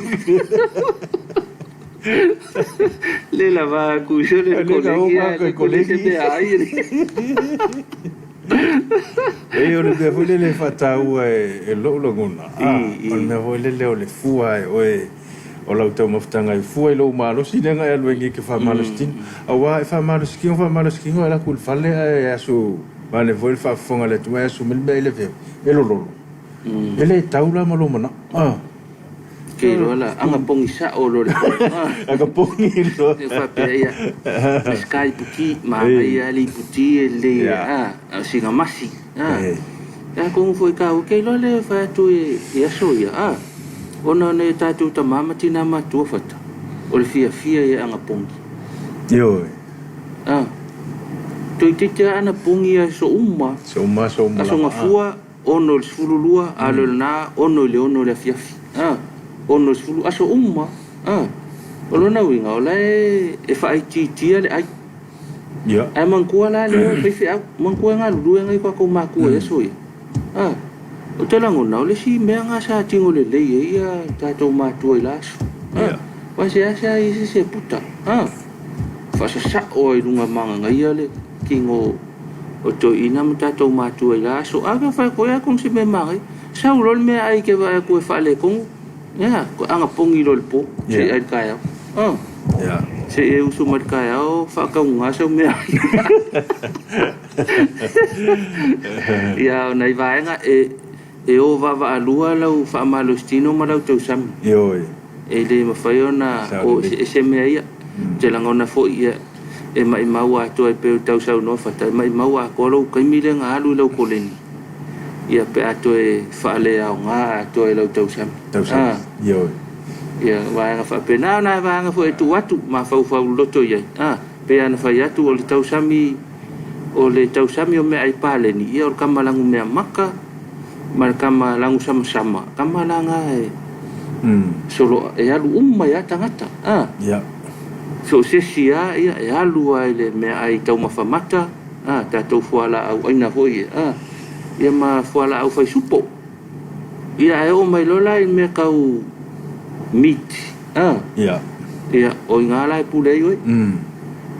Le lava atu i le kolegi ae le kolegi se meaai. Leai, o le mea foi lele e faataua e lou lagona, o le mea foi lele o le fua e oe o lau taumafataga e fua i lou malosi lea na e alu ai nei e te faamalosi tino. Aua e faamalosi tino, faamalosi tino, ae alu atu i le fale ae asu vaeane foi le faafofoga a le atunuu, ae asu mai le mea i le veu, e lololo. E le tau la ma lou manao. Ah. Ke iloa la, aga pogi sa'o loa le po. Aga pogi loa. E faapea ia, le sky iputi, manaia lava le iputi e lelei a, a o sina masi. A, atonu foi taua, ke iloa le fai atu i aso ia, a, ona o nai o tatou tama ma tina matua fata, o le fiafia ia e anapogi. Ioe. A, toeitiiti lava anapogi i aso uma. Aso uma, aso uma Aso lava. Gafua, 6 i le 12, a le o lena, 6 i le 6 i le afiafi. A, 6 i le 10, aso uma. A, o lona uiga, o la e, e faaitiitia le ai. Ia. Ae manatua la lea o faifeau, manatua e galulue nai o tatou matua i aso ia. A, ou te lagona o le isi mea lena sa tino lelei ai ia tatou matua i la aso. A, aua e seasea i se se puta. A, faasasao ai i luga magagaia le tino o toeaiina ma tatou matua i la aso. A fai atu ai atonu se mea manaia. Sau loa le meaai ke vaai atu e faaletonu. Ia, anapogi loa i le po, se i ai le taeao. A. Ia. Se i e usu mai le taeao faatauga sau meaai. Ia, o nai vaega e e o vaavaalua lau faamalositino ma lau tausami. Ioe. E le mafai ona o eseese mea ia. Ou te lagona foi ia e maimau atoa e pei o tau saunoa Fata, e maimau atoa lou taimi lea na alu i lau koleni, ia pe a toe faaleaoga atoa i lau tausami. Tausami. Ah. Ioe. Ia, vaega faapena, o nai vaega foi e tuu atu, mafaufau loloto i ai. Ah, pei ona fai atu o le tausami, o le tausami o meaai paleni, ia o le tama lagu mea maka, ma le tama lagu samasama, tama la na e solo e alu uma ai lava tagata. Ah. Ia. So o se isi lava ia e alu lava i le meaai taumafa mata, a, tatou fualaau aina foi ia, a, ia ma fualaau faisupo. Ia ae oo mai loa la i le mea tau meat, a, Ia. ia, o i ina la e pule ai oe.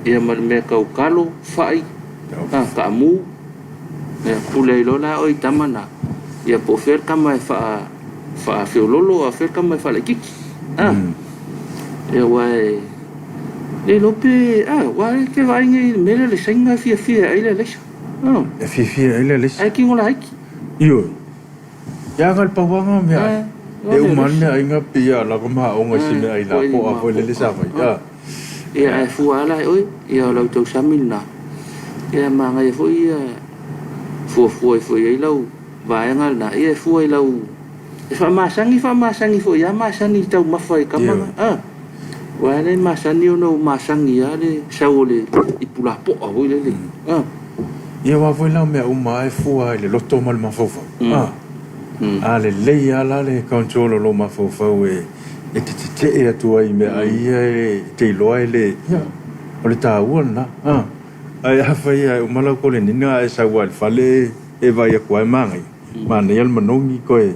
Ia ma le mea tau kalo, fai, a, taamu. Ia pule ai loa la oe i tama na, ia po o fea le tama e faa faafeololo a o fea le tama e faalaitiiti. A. Ia aua e le iloa pe a, aua e te vaai nei i le mea lea o le Saina e fiafia e ai le alaisa. A. E fiafia e ai le alaisa. Ae tino laiti. Ioe. Ia aga le pauaga o meaai. E uma lava le meaaiga pei a lava ma aoga i si meaai lapoa foi lele sa fai. A. Ia ae fua lava la e oe, ia o lau tausami lena. Ia manaia foi ia fuafua ifo i ai lau vaega lena, ia e fua i lau e faamasani faamasani foi lava masani i taumafa i tama na. A. Aua e le masani ona ua masani lava le sau o le ipu lapoa foi lele. A. Ia aua foi la o mea uma lava e fua lava i le loto ma le mafaufau. A. A lelei lava la le control o lou mafaufau e e te tetee atu ai i meaai ia e te iloa e le, ia, o le taua lena. A. Ae afai lava e uma lau kolenina ae sau lava i le fale e vaai atu lava e manaia, manaia le manogi toe,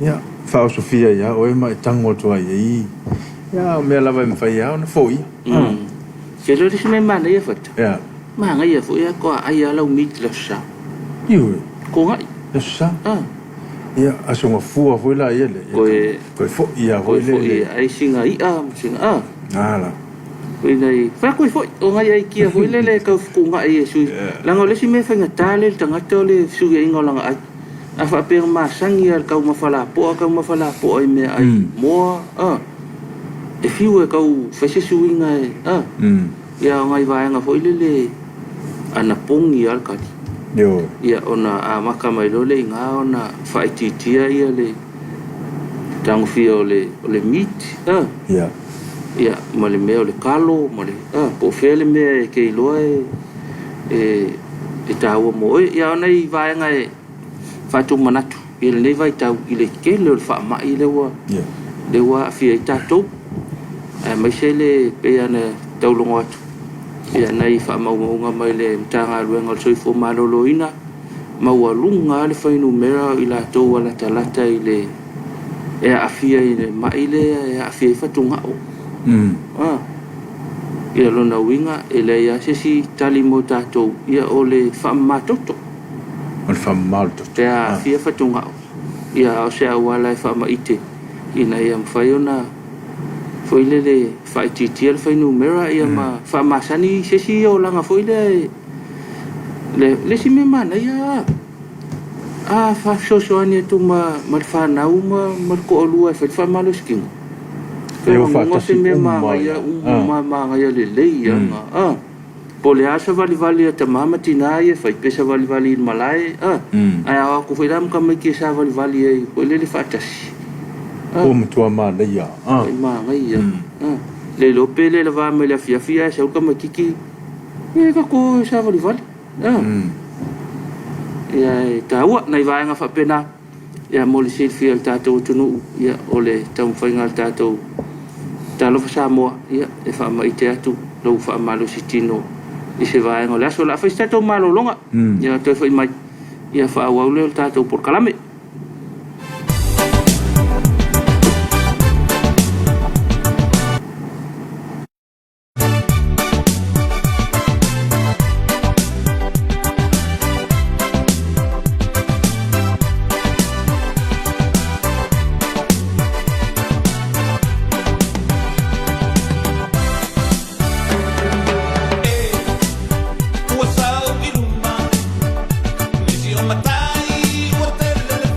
ia, faaosofia ai lava oe ma e tago atu lava i ai, ia, a o mea lava e mafai lava ona foia. A. Tele o le isi mea manaia Fata. Ia. Manaia foi a toa ai lava lau meat i le Aso Sa. Ioe. Togai. Aso Sa. A. Ia, aso gafua foi la ia le. Toe. Toe foi lava foi le. Toe foi ai sina i'a ma sina a. A la. Foi nai, fai atu ai foi, o nai aikia foi lele e tau fetuunai e sui. Leaga o le isi mea e faigata lea i le tagata o le fesuiaiga o lana ai. A faapea na masani lava i le taumafa lapoa, taumafa lapoa i meaai moa, a. E fiu e tau fai se suiga e, a. Ia o nai vaega foi lele anapogi lava le tali. Ia ona amata mai loa lea i ina ona faaitiitia ia le tagofia o le o le meat a. Ia ma le mea o le kalo ma le a po o fea le mea e te iloa e e e taua mo oe. Ia o nai vaega e faatumanatu i lenei vaitau i le tele o le faamai lea ua lea ua aafia ai tatou, aemaise le pei ona taulogo atu ia nai faamaumauga mai le Matagaluega o le Soifua Maloloina, maualuga lava le fuainumera o i latou ua latalata i le e aafia i le mai lea e aafia ai fatugao. Ah, ia lona uiga e leai lava se isi tali mo tatou, ia o le faamamatoto. O le faamama o le toto. Pe a aafia fatugao, ia a o se auala e faamaite ina ia mafai ona foi lele faaitiitia le fuainumera ia ma faamasani se isi olaga foi lea e le le isi mea manaia a faafesoasoani atu ma ma le fanau ma ma le toalua e fai le faamalositino. E o faatasi se mea uma manaia uma manaia lelei lava a. Po o le a savalivali a tama ma tina ia e fai, pe savalivali i le malae, a, ae ao atu foi la ma tamaiti e savalivali ai foi lele faatasi. A. Ua matua manaia, a. Ua manaia, a. Le iloa pe le lava mai le afiafi ae sau le tamaititi, e tatou o e savalivali, a. Ia e taua nai vaega faapena, ia mo le silafia e le tatou atunuu, ia o le taumafaiga a le tatou Talofa Samoa, ia e faamaite atu lou faamalosi tino i se vaega o le aso. O le a fai se tatou malologa, ia toe foi mai, ia faaauau lea o le tatou polokalame. Ua sau i luma, nisi o matai ua tele le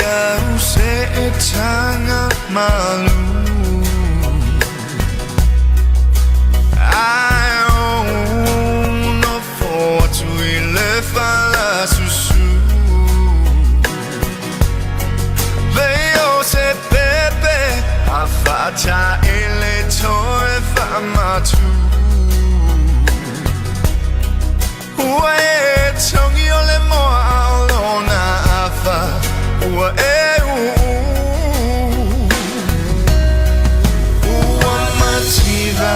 Ia se e tanga malu Ai o no fo atu i le falasusu Le o se pepe a fata e le toe whaamatu Ua e tongi o le moa ao lona afa Ua e uu Ua mativa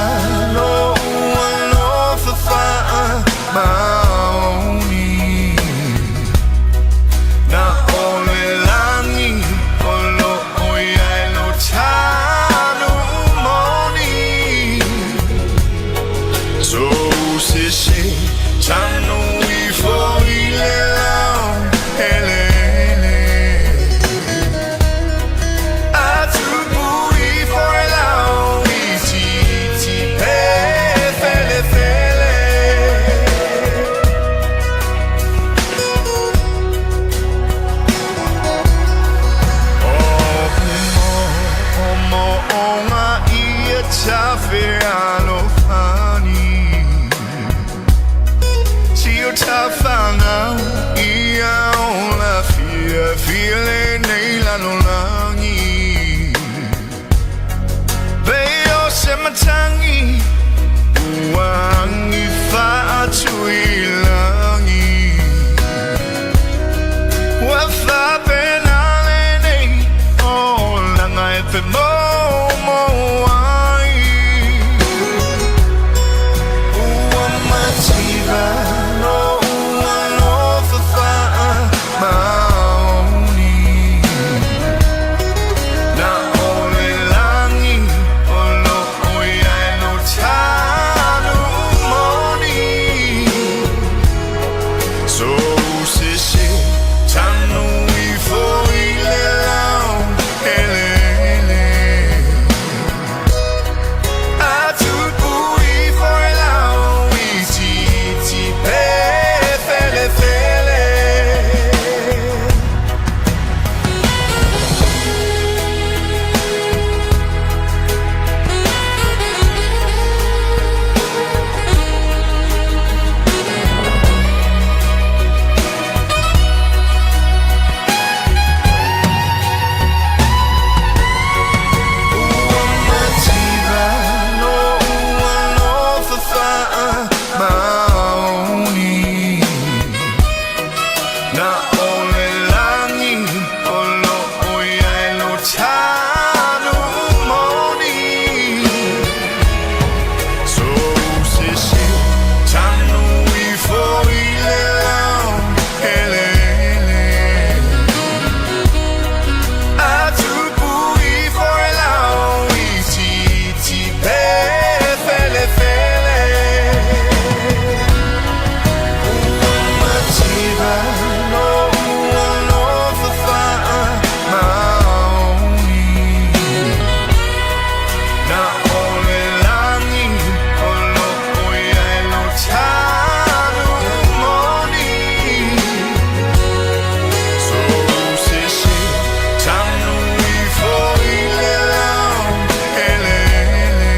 lo ua lofa faa maoni Na o le lani o lo o iai lo tanu moni So se se tanu ifo i le lao hele hele Atupu ifo e lao i titi pe fele fele O mo o ngā ia tawhe alofani Si o tawhanau ia o la fia fia le nei lalolangi Pe o se matangi Uangi whaatui langi Ua whapena le nei O langa e te mo mo ai Ua mativa no ua lofa whaa maoni Na o le langi o lo o iai lo tanu moni So se se tanu ifo i le lao hele hele Atupu ifo e lao i titi pe fele fele Ua mativa lo ua lofa faa maoni Na o le langi o lo o iai lo tanu moni So se se tanu ifo i le lao hele hele Atupu ifo e lao i titi pe fele fele Ua mativa lo ua lofa faa maoni Na o le langi o lo o iai lo tanu moni So se se tanu ifo i le lao hele hele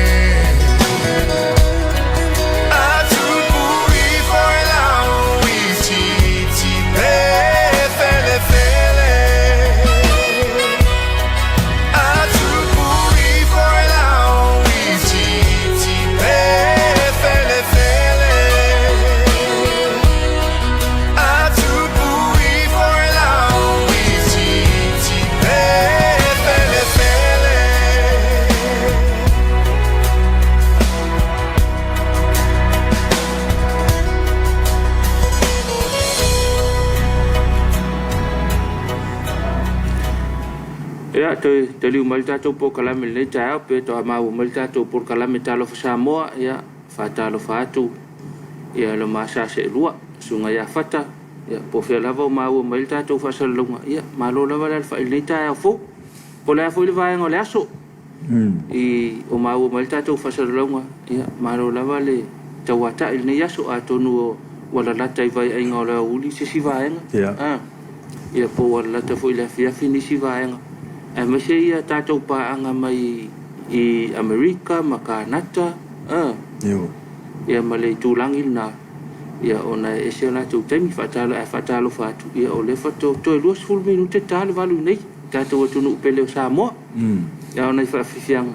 Atupu ifo e lao i titi pe fele fele Atupu ifo e lao i titi pe fele fele Atupu ifo e lao i titi pe fele fele Ia, toe taliu mai le tatou polokalame i lenei taeao pe toa maua mai le tatou polokalame Talofa Samoa, ia, faatalofa atu ia le ma sa seelua, susuga ia Fata, ia, po o fea lava o maua mai le tatou faasalalauga, ia, malo lava le alafai i lenei taeao fou. Po o le a foi le vaega o le aso i o maua mai le tatou faasalalauga, ia, malo lava le tauatai i lenei aso, atonu ua lalata i vaiaiga o le aoauli se isi vaega. Ia. Ah. Ia po ua lalata foi i le afiafi nisi vaega, aemaise ia tatou paaga mai i Amerika ma Kanata, a. Ioe. Ia ma le itulagi lena, ia ona e ese o latou taimi, faatalo, ae faatalofa atu, ia o lea faatoa toe 20 minute ta le 8 nei, tatou atunuu pele o Samoa. Ia o nai faafiafiaga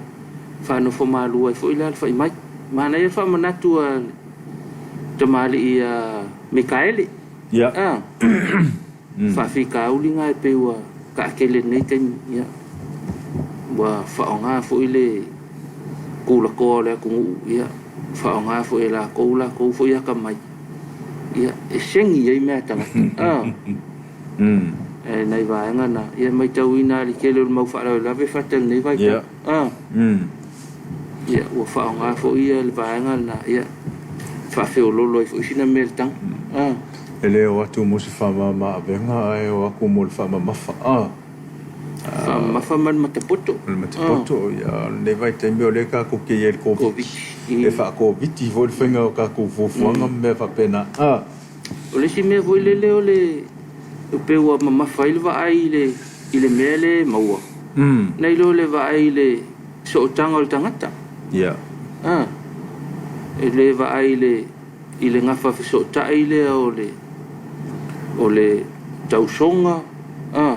faanofo malu ai foi le alafai mai. Manaia le faamanatu a le tamalii ia Mikaele. Ia. A. Faafitauli na e pei ua taatele i lenei taimi, ia, ua faaaoga foi le tulatoa o le atunuu, ia, faaaoga foi e latou latou foi atamai, ia, e segi ai mea a tagata. A. Ae nai vaega na, ia, matauina lava i le tele o le mau faalavelave e fata i lenei vaitau. Ia. A. Ia, ua faaaoga foi ia le vaega lena, ia, faafeololo ai foi sina mea i le taga. A. E le o atu mo se faamama avega ae o atu mo le faamamafa. A. Faamamafa ma le matapoto. O le matapoto, ia, o lenei vaitaimi o lea tatou te i ai i le Koviti. E faa-Koviti foi le faiga o tatou fuafuaga ma mea faapena. A. O le isi mea foi lele o le pei ua mamafa ai le vaai i le i le mea lea e maua, nai lo le vaai i le sootaga o le tagata. Ia. A. E le vaai i le i le gafa fesootai lea o le o le tausoga, a,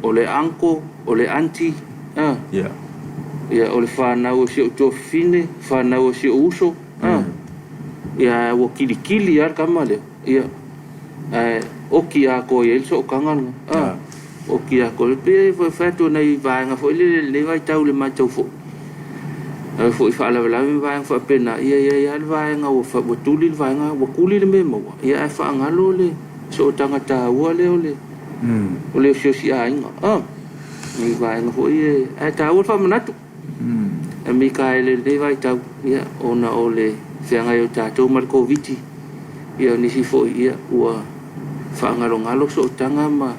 o le uncle, o le aunty, a. Ia. Ia, o le fanau a si ou tuafafine, fanau a si ou uso, a. Ia, ua kilikili lava le tama lea, ia, ae oki atoa i ai le sootaga lena, a. Oki atoa. E pei e fai atu o nai vaega foi lele i lenei vaitau i le matau foi, ae foi faalavelave ma vaega faapena, ia e i ai lava le vaega ua, ua tuli le vaega, ua tuli le mea e maua, ia ae faagalo le sootaga taua lea o le, o le osiosi aiga, a. Nai vaega foi ia, ae taua le faamanatu. A Mikaele i lenei vaitau, ia, ona o le feagai o tatou ma le Koviti, ia, o nisi foi, ia, ua faagalogalo sootaga ma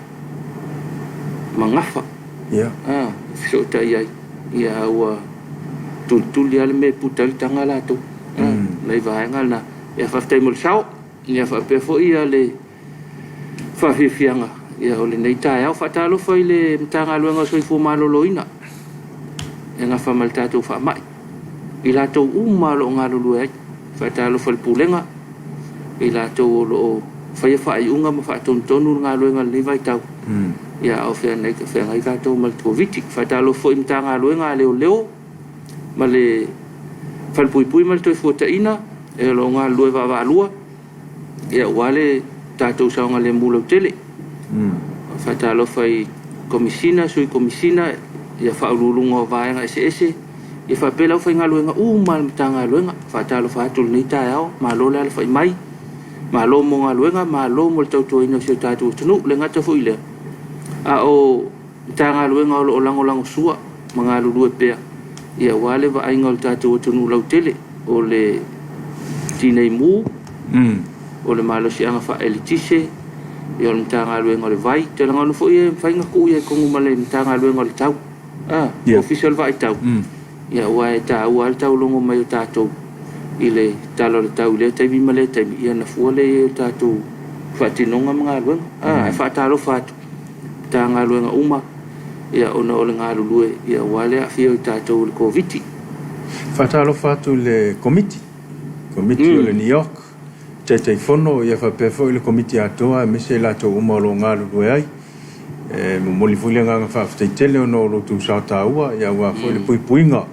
ma gafa, Ia. a, e fesootai ai, ia, a ua tulituli lava le mea e puta ai le taga latou, a, nai vaega na. Ia, faafetai mo le sao, ia, faapea foi ia le faafiafiaga ia o lenei taeao. Faatalofa i le Matagaluega o Soifua Maloloina e nafa ma le tatou faamai, i latou uma o lo o galulue ai. Faatalofa i le Pulega, i latou o lo o faia faaiuga ma faatonutonu le galuega i lenei vaitau, ia a o feagai feagai tatou ma le Koviti. Faatalofa foi i Matagaluega a Leoleo ma le Falepuipui ma le Toefuataiga e o lo o galulue vaavaalua ia aua le tatou saogalemu lautele. Faatalofa i Komesina, Sui Komesina, ia Faauluuluga o vaega eseese, ia faapea le aufaigaluega uma a le Matagaluega. Faatalofa atu i lenei taeao, malo le alafai mai, malo mo galuega, malo mo le tautuaina o si o tatou atunuu. E le gata foi i lea, a o Matagaluega o lo o lagolagosua ma galulue pea ia aua le vaaiga o le tatou atunuu lautele, o le Tinei Mu, o le malosiaga faaeletise, ia o le Matagaluega o le Vai. Ou te lagona foi e mafai ona tuu i ai i totonu ma le Matagaluega o le Tau, a, Ofisa o le Vaai Tau, ia aua e taua lava le taulogo mai o tatou i le tala o le tau i lea taimi ma lea taimi, ia ona fua lea i ai o tatou faatinoga ma galuega. A, ae faatalofa atu. Matagaluega uma ia ona o le galulue ia aua le aafia o i tatou i le Koviti. Faatalofa atu i le Komiti, Komiti o le NEOC, Taitaifono ia faapea foi le Komiti atoa aemaise i latou uma o lo o galulue ai. E momoli foi le agaga faafetai tele ona o lo outou sao taua ia aua foi le puipuiga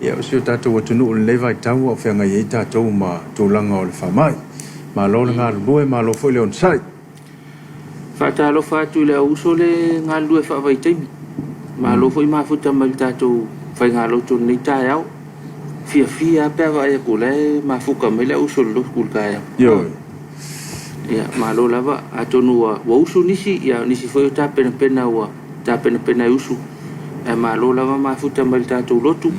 ia o si o tatou atunuu i lenei vaitau a o feagai ai tatou ma tulaga o le faamai. Malo le galulue, malo foi le onosai. Faatalofa atu i le au uso le galulue faavaitaimi. Malo foi mafuta mai le tatou faigalotu i lenei taeao. Fiafia lava pe a vaai atu o la e mafuta mai le au uso i le lotu i le taeao. Ioe. Ia, malo lava. Atonu ua, ua usu nisi, ia o nisi foi o tapenapena ua tapenapena e usu. Ae malo lava mafuta mai le tatou lotu.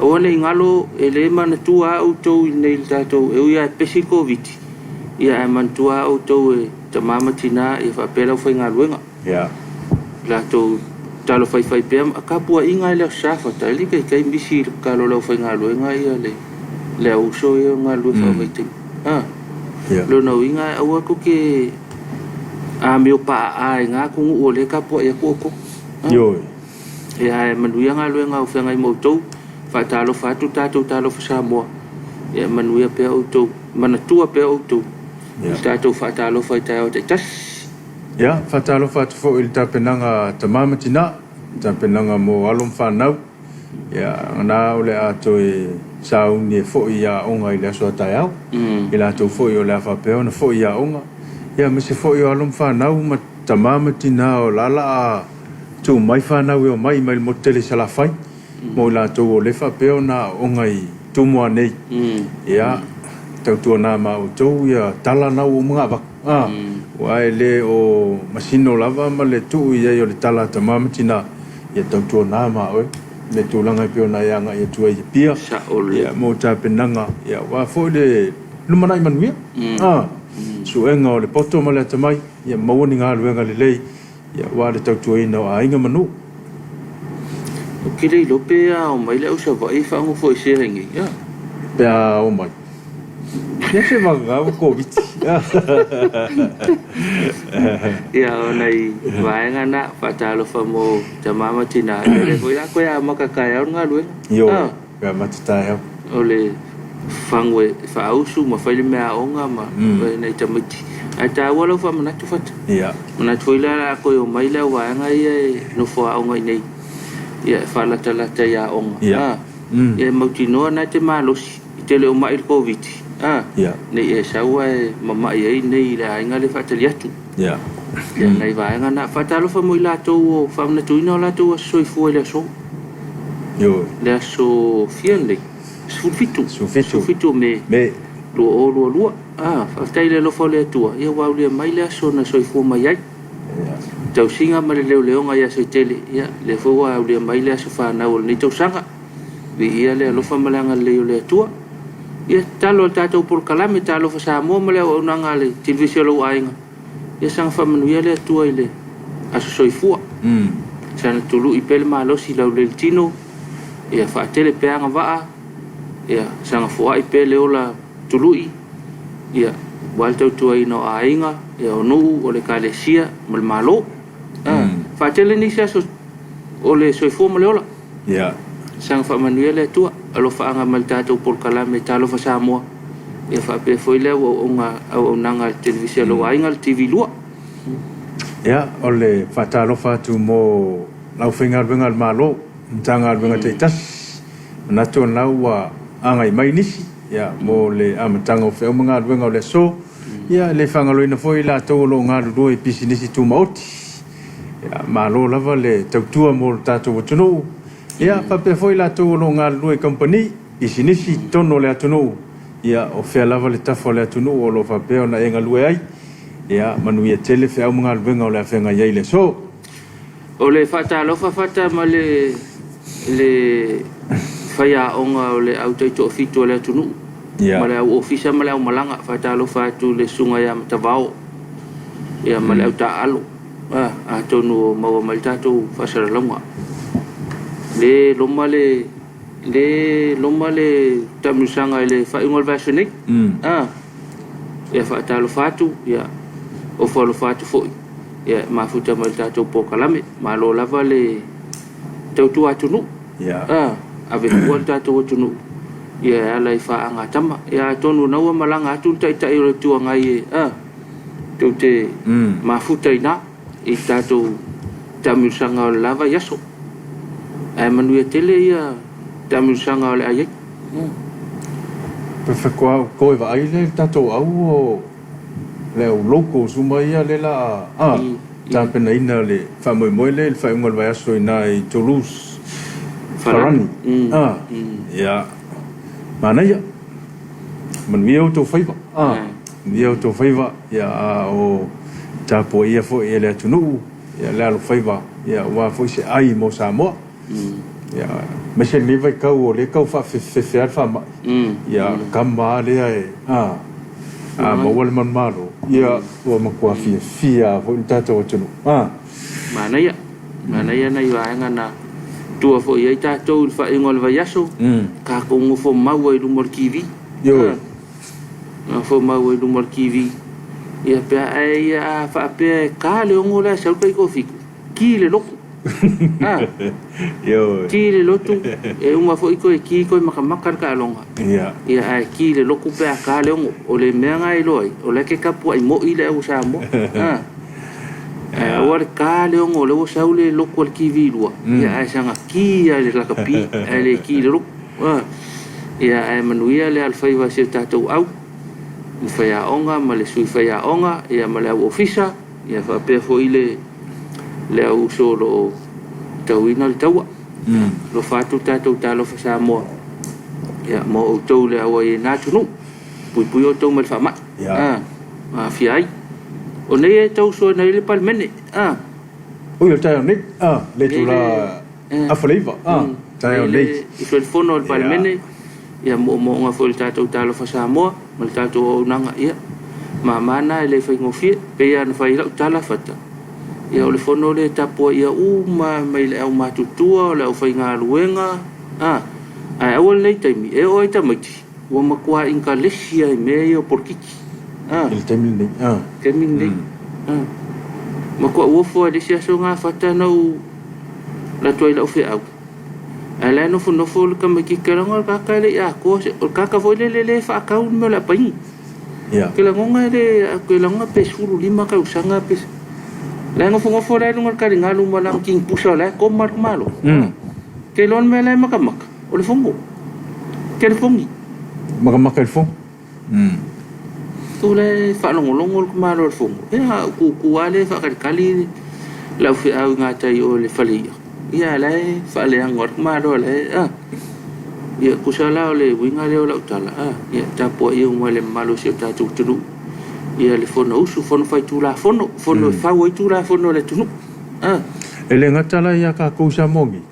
Aua ne i galo, e le manatua lava outou i inei i le tatou, e ui lava e pesi le Koviti, Ia ae manatua lava outou e tama ma tina ia faapea le aufaigaluega. Ia. Latou talo faifai pea ma tapuaiga i le Aso Safata, e le taitai misi i le tatalo a le aufaigaluega ia le le au uso ia o galulue faavaitaimi. A. Ia. Lona uiga aua tou te Amio paaa i gā atunuu o lea e tapuai atu outou. Ioe. Ia ae manuia galuega o feagai ma outou. Faatalofa atu tatou Talofa Samoa. Ia manuia pea outou, manatua pea outou i le tatou faatalofa i taeao taitasi. Ia, faatalofa atu foi i le tapenaga a tama ma tina, tapenaga mo alo ma fanau. Ia, na o le a toe sauni e foi i aoga i le aso a taeao. I latou foi o le a faapea ona foi i aoga. Ia, aemaise foi o alo ma fanau ma tama ma tina o la a tuu mai fanau e omai mai le motu tele i Salafai. Mo i latou o lea faapea ona aooga i Tumua nei. Ia, tautuana ma outou ia tala na ua uma ona avatu. Aua e le o masino lava ma le tuu i ai o le tala a tama ma tina, ia tautuana ma oe le tulaga e pei ona e agai atu ai i Apia, ia, mo tapenaga, ia, aua foi le lumanai manuia, suega o le poto ma le atamai, ia maua ni galuega lelei, ia, aua le tautuaina o aiga ma nuu. Ou te le iloa pe a omai le au Savaii e faanofoesea i inei. Pe a omai. Ia se vagana ua Koviti. Ia, o nai vaega na, faatalofa mo tama ma tina. Ia, o lea foi o le a toe amata taeao le galuega. Ioe, toe amata taeao. O le fagu e faaausu ma fai le meaaoga ma nai tamaiti. Ae taua lau faamanatu Fata. Ia. Manatu foi lea o le a toe omai le au vaega ia e nofo aoga i inei, ia e faalatalata i aoga. Ia. Ia e mautinoa na e te malosi i te le o mai le Koviti, ne i e sau ae mamai ai nei i le aiga lea e faatali atu. Ia, nai vaega na. Faatalofa mo i latou o faamanatuina o latou aso soifua i le aso. Ioe. Le aso fia lenei? 17. 17. 17 o Me. Me. 2022. Faafetai i le alofa o le Atua, ia ua aulia mai le aso na soifua mai ai. Tausiga ma le leoleoga ia Soitele, ia lea foi ua aulia mai le aso fanau o lenei tausaga. Viia le alofa ma le agalelei o le Atua. Ia, tatalo a le tatou polokalame Talofa Samoa ma le auaunaga a le Televise o lou aiga, ia saga faamanuia le Atua i le aso soifua. Sana tului pea le malosi i lau leilitino, ia faatele pea agavaa, ia saga foai pea le ola tului, ia, aua le tautuaina o aiga, ia, o nuu, o le ekalesia ma le Malo. Faatele nisi aso o le soifua ma le ola. Ia. Saga faamanuia le Atua, alofaaga mai le tatou polokalame Talofa Samoa, ia faapea foi le auaunaga a le Televise a lou aiga, le TV2. Ia, o le faatalofa atu mo le aufaigaluega a le Malo, Matagaluega taitasi, manatu o lena ua agai mai nisi, ia, mo le amataga o feau ma galuega o le aso. Ia, e le faagaloina foi i latou o lo o galulue i pisinisi tumaoti. Ia, malo lava le tautua mo le tatou atunuu. Ia, faapea foi i latou o lo o galulue i kamupani, pisinisi i totonu o le atunuu. Ia, o fea lava le tafa o le atunuu o lo o faapea ona e galue ai. Ia, manuia tele feau ma galuega o le a feagai ai i le aso. O le faatalofa fata ma le le faiaoga o le au taitoafitu a le atunuu ma le au ofisa ma le au malaga. Faatalofa atu i le susuga ia Matavao ia ma le au taaalo, atonu o maua mai le tatou faasalalauga. Le loma le le loma le taamilosaga i le faaiuga o le vaiaso nei. Ia faatalofa atu, ia ofo alofa atu foi, ia mafuta mai le tatou polokalame. Malo lava le tautua atunuu. Ave fua le tatou atunuu ia e ala i faagatama. Ia atonu na ua malaga atu le Taitai o le Itu Agai e tou te mafuta i ina i le tatou taamilosaga o le la vaiaso. Ae manuia tele ia taamilosaga o le a i ai. Pe faatoa toe vaai lea i le tatou au o le au locals uma ia lea la a tapenaina le faamoemoe lea i le faaiuga o le vaiaso i ina i Toulouse, Farani. Ia, manaia. Manuia outou faiva. Manuia outou faiva, ia, a o tapuaia foi e le atunuu ia le alofaiva, ia, aua foi se ai mo Samoa. Ia, aemaise lenei vaitau o lea e tau faafefefefe lava le faamai. Ia, o le tama lava lea e a maua le manumalo, ia, ua matua fiafia lava foi le tatou atunuu. Manaia, manaia nai vaega na tua foi i ai tatou i le faaiuga o le vaiaso, tatou nofo mau ai i luma o le TV. Ioe. Nofo mau ai i luma o le TV. Ia pe a e ia a faapea e ka le ogo lea sau tai toafitu, ki le lotu. A, Ioe. ki le lotu, e uma foi toe ki toe makamaka le taaloga. Ia. Ia ae ki le lotu pe a ka le ogo. O le mea na e iloa ai, o la e te tapuai moi le au Samoa. A, ae aua le ka le ogo o lea ua sau le lotu a le TV2, ia ae saga ki lava i le lakapi ae le ki i le lotu. A, ia ae manuia le alofaiva o si o tatou au. Le faiaoga ma le sui faiaoga ia ma le au ofisa ia faapea foi le le au uso o lo o tauina le taua. Alofa atu tatou talofa Samoa ia mo outou le au ai na atunuu puipui outou mai le faamai Ia. a aafia ai. O nei e tau soa nei le Palemene a. Oi o le taeao nei a le Nei itula le afa le 9 a taeao nei le nei. uso i le fono a le Ia. Palemene ia moomooga foi i le tatou talofa Samoa ma le tatou auaunaga ia mama na e le faigofie pei lava ona fai ai lau tala fata ia o le fono lea e tapuaia uma mai le aumatutua o le aufaigaluega a ae aua lenei taimi e oo ai tamaiti ua matua inkalesi ai mea ia o polokiki a I le taimi lenei a. Taimi lenei a matua ou ofo lava i le isi aso na fata na ou alu atu ai i lau feau. Ae la e nofonofo le tamaitiiti ke laga o le tagata e le i atoa se, o le tagata foi lele lea e faatau le mea o le apaini. Ia. Ke lagona e le, ke lagona pe 15 tausaga pe, la e nofonofo la i luga o le taligalu ma lana tinipusa o la e koma le tamaloa. Ke iloa le mea la e makamaka, o le fono. Telefoni. Makamaka i le fono. Tu la e faalogologo le tamaloa i le fono, ia a ou tutu lava lea e faatalitali lau feau i gatai o le fale i'a, ia a la e faaleaga le tamaloa la e, a. Ia tusa la o le uiga lea o lau tala, a, ia tapuaia uma e le mamalu o si o tatou atunuu ia le Fonousu, Fono Faitulafono, Fono e fau ai Tulafono a le atunuu, a. E le gata la ia tatou i Samoa nei,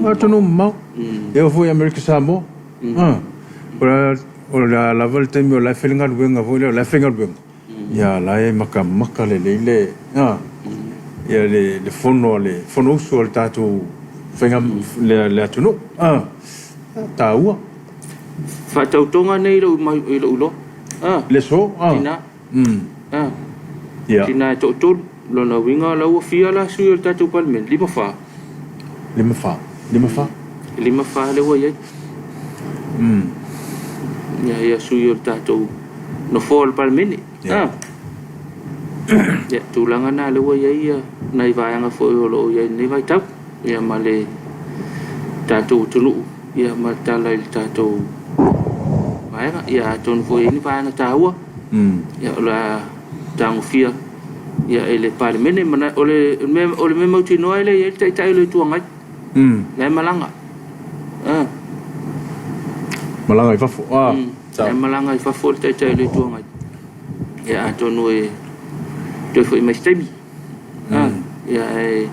atunuu mamao, e oo foi i Amerika Samoa. O le a lava le taimi o la e fai le galuega foi lea, o la e faigaluega, ia la e makamaka lelei le, ia le fono a le Fonousu a le tatou faiga le atunuu. Taua. Faatautoga nei i lou iloa. Le aso. Tina. Tina e toatolu. Lona uiga o la ua fia la sui o le tatou Palemene? 54. 54. 54. 54 lea ua i ai. Ia, ia sui o le tatou nofoa o le Palemene. Ia. Ia, tulaga na lea ua i ai ia nai vaega foi o lo o i ai i lenei vaitau. Ia ma le tatou atunuu, ia ma le tala i le tatou vaega. Ia atonu foi e i ai ni vaega taua. Ia o le a tagofia ia e le Palemene. O le mea mautinoa e le i ai le Taitai o le Itu Agai. La e malaga. Malaga i fafo. La e malaga i fafo le Taitai o le Itu Agai. Ia atonu e toe foi mai se taimi. Ia ae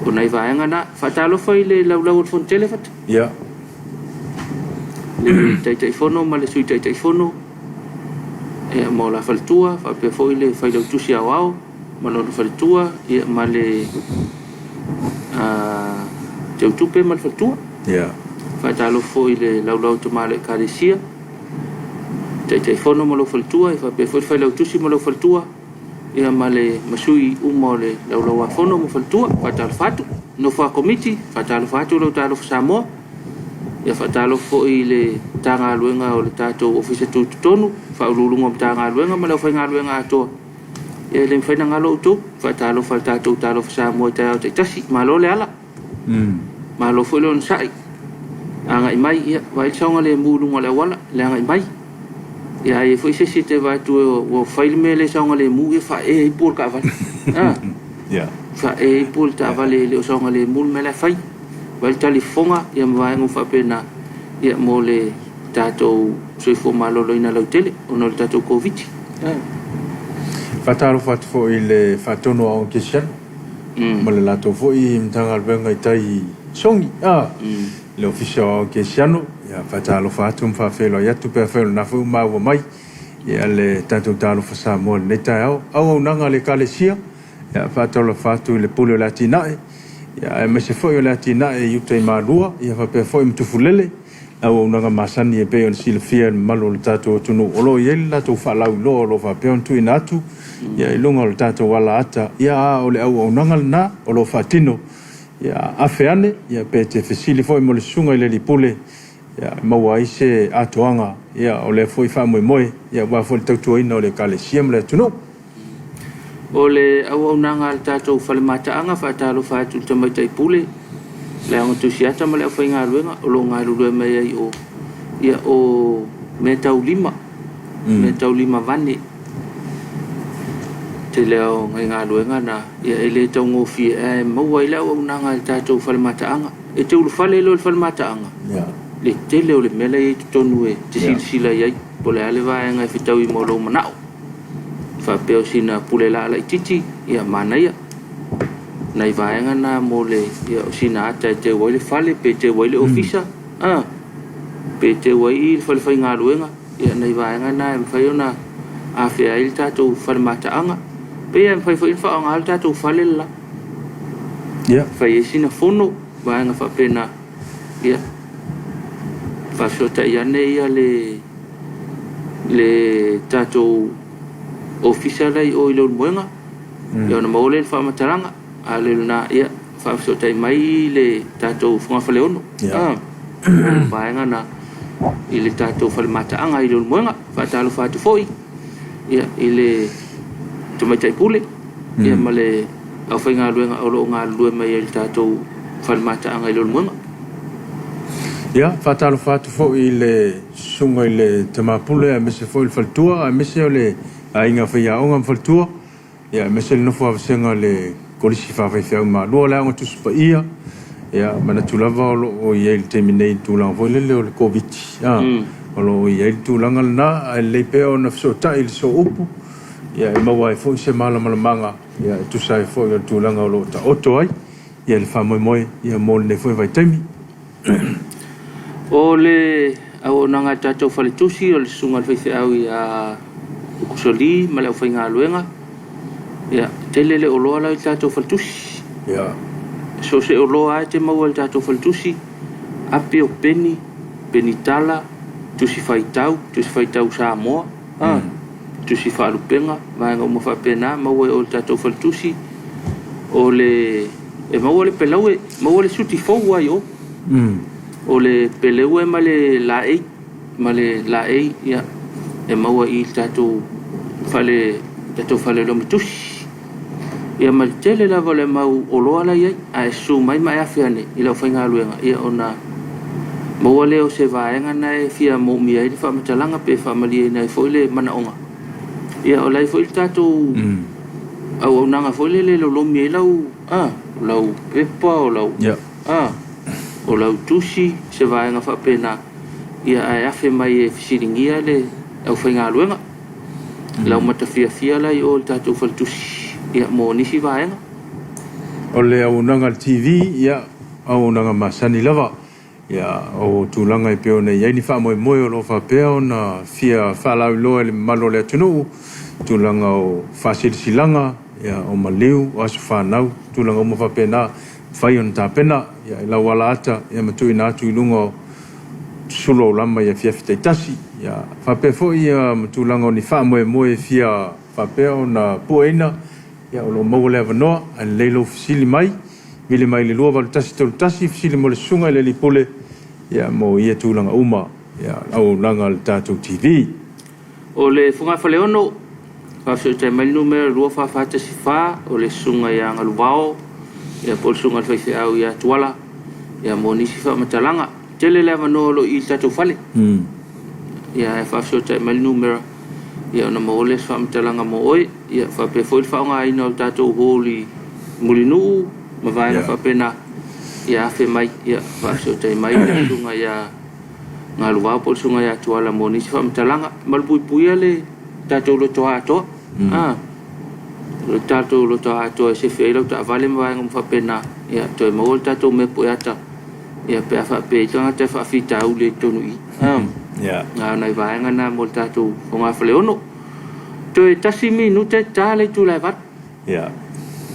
o nai vaega na. Faatalofa i le laulau o le Fonotele Fata. Ia. Le Taitaifono ma le Sui Taitaifono ia ma o la faletua, faapea foi le Failautusi Aoao ma lona faletua, ia ma le Teutupe ma le faletua. Ia. Faatalofa foi i le laulau tama o le Ekalesia, Taitaifono ma lou faletua, ia faapea foi le Failautusi ma lou faletua, ia ma le ma sui uma o le Laulauafono ma faletua. Faatalofa atu. Nofo a Komiti, faatalofa atu lau talofa Samoa. Ia faatalofa foi i le Matagaluega o le tatou Ofisa Tutotonu, Faauluuluga o Matagaluega ma le aufaigaluega atoa. Ia e le mafai ona galo outou. Faatalofa i le tatou talofa Samoa i taeao taitasi. Malo le ala. Malo foi le onosai. Agai mai, ia, vaai le saogalemu i luga o le auala, le agai mai. Ia, a i ai foi se isi e te vaai atu ua fai le mea le saogalemu, ia faaee ai pua o le taavale. Faaee ai pua o le taavale e le o saogalemu le mea la e fai. Vaai le talifofoga, ia ma vaega uma faapena, ia, mo le tatou soifua maloloina lautele ona o le tatou Koviti. Faatalofa atu foi i le faatonu o Aoga Kerisiano ma le latou foi Matagaluega i tai Sogi, le Ofisa o Aoga Kerisiano. Ia, faatalofa atu ma faafeiloai atu pe afai o lena foi ua maua mai ia le tatou talofa Samoa i lenei taeao. Auaunaga a le Ekalesia, ia, faatalofa atu i le Pule o le Atinae, ia, aemaise foi o le atinae i uta i Malua, ia faapea foi ma Tufulele. auaunaga masani e pei ona silafia e le mamalu o le tatou atunuu, o lo o i ai le latou faalauiloa o lo o faapea ona tuuina atu ia i luga o le tatou alaata, ia a o le auaunaga lena o lo o faatino. Ia afe ane, ia pe te fesili foi mo le susuga i le alii pule, ia e maua ai se atoaga ia o lea foi faamoemoe ia aua foi le tautuaina o le Ekalesia ma le atunuu. O le auaunaga a le tatou fale mataaga, faatalofa atu i le Tamaitai Pule, le Aoga Tusiata ma le aufaigaluega o lo o galulue mai ai o ia o meataulima, meataulima vane. Tele o nai galuega na ia e le taugofie ae maua ai le auaunaga a le tatou fale mataaga. E te ulufale loa i le fale mataaga, le tele o le mea la e i ai i totonu e te silasila i ai, po o le a le vaega e fetaui ma lou manao. Faapea o sina pule laa laitiiti, ia manaia. Nai vaega na mo le, ia, o sina ata e teu ai le fale, pe teu ai le ofisa, a, pe teu ai i le fale faigaluega, ia nai vaega na e mafai ona afea ai le tatou fale mataaga. Pei e mafai foi ona faaaoga le tatou fale le la. Fai ai sina fono, vaega faapena, ia, faafesootai ane ia le le tatou ofisa la i o i Leulumoega, ia ona maua lea i le faamatalaga. A le lena, ia faafesootai mai le tatou Fogafaleono. Ah, vaega na i le tatou fale mataaga i Leulumoega. Faatalofa atu foi ia i le Tamaitai Pule ia ma le aufaigaluega o lo o galulue mai ai i le tatou fale mataaga i Leulumoega. Ia, faatalofa atu foi i le susuga i le Tama Pule aemaise foi le faletua, aemaise o le aiga faiaoga ma faletua, ia aemaise le nofo a vasega o le Kolisi Faafaifeau Malua o le Aoga Tusi Paia. Ia, manatu lava o lo o i ai i le taimi nei i le tulaga foi lele o le Koviti, a, o lo o i ai le tulaga lena, ae lelei pea ona fesootai i le sooupu, ia e maua ai foi se malamalamaaga, ia e tusa ai foi o le tulaga o lo o taoto ai ia le faamoemoe ia mo lenei foi vaitaimi. O le auaunaga a le tatou faletusi o le susuga i le faifeau ia Ukusoli ma le aufaigaluega, ia, tele le oloa la i le tatou faletusi. So o se oloa lava e te maua i le tatou faletusi, api o peni, peni tala, tusi faitau, tusi faitau Samoa, a, tusi faalupega, vaega uma faapena, maua i o i le tatou faletusi. O le, e maua le pelaue, maua le suti fou lava i o. O le peleue ma le laei, ma le laei, ia, e maua i le tatou fale, tatou fale lomitusi. Ia ma le tele lava o le mau oloa la e i ai, a e susu mai ma e afe ane i le aufaigaluega, ia ona maua lea o se vaega na e fia moomia ai le faamatalaga pe faamalieina ai foi le manaoga. Ia o la e i ai foi le tatou auaunaga foi lele e lolomi ai lau, a, lau pepa, o lau, a, o lau tusi, se vaega faapena, ia ae afe mai e fesiligia le aufaigaluega. Lau matafiafia la i o i le tatou faletusi, ia, mo nisi vaega. O le auaunaga a le TV, ia, auaunaga masani lava. Ia, o tulaga e pei ona i ai ni faamoemoe o lo o faapea ona fia faalauiloa i le mamalu o le atunuu, tulaga o faasilasilaga, ia, o maliu, o aso fanau, tulaga uma faapena, mafai ona tapena, ia, i lau alaata, ia, ma tuuina atu i luga o sulu aulama i afiafi taitasi. Ia, faapea foi ia ma tulaga o ni faamoemoe e fia faapea ona pueina, ia, o lo o maua le avanoa, ae lelei lou fesili mai, vili mai i le 28131, fesili mo le Susuga i le Alii Pule, ia, mo ia tulaga uma, ia, auaunaga a le tatou TV. O le Fogafaleono, faafesootai mai le numera 2414, o le Susuga ia Galuvao, ia po o le Susuga i le Faifeau ia Tuala, ia mo nisi faamatalaga. Tele le avanoa o lo o i i le tatou fale. Ia ae faafesootai mai le numera, ia ona maua lea o se faamatalaga mo oe. Ia faapea foi le faaaogaina o le tatou hall i Mulinuu ma vaega faapena. Ia afe mai, ia faafesootai mai le Susuga ia Galuvao po o le Susuga ia Tuala mo nisi faamatalaga. Malupuipuia le tatou loto atoa. Ah, le tatou loto atoa e sefe ai lau taavale ma vaega uma faapena. Ia toe maua le tatou mea pueata. Ia pe a faapea i tagata e faafitauli ai totonu i i. Ah, na o nai vaega na mo le tatou fogafaleono. Toe tasi minute ta le itula e 8.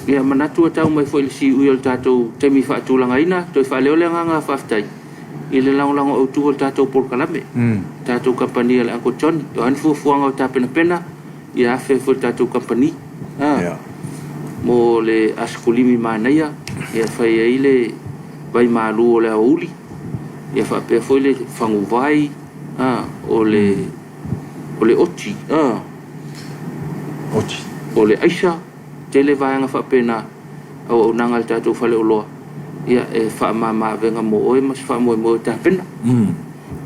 Ia manatu ua tau mai foi le siui o le tatou taimi faatulagaina. Toe faaleo le agaga faafetai. i le lagolago autu o le tatou polokalame, tatou kamupani a le Uncle Johnny. O a ni fuafuaga o tapenapena, ia afe ai foi le tatou kamupani mo le asokulimi manaia e fai ai le vai malu o le aoauli, ia faapea foi le faguvai o le o le oti, Oti. o le aisa, tele vaega faapena auaunaga a le tatou faleoloa ia e faamama avega mo oe ma se faamoemoe o tapena.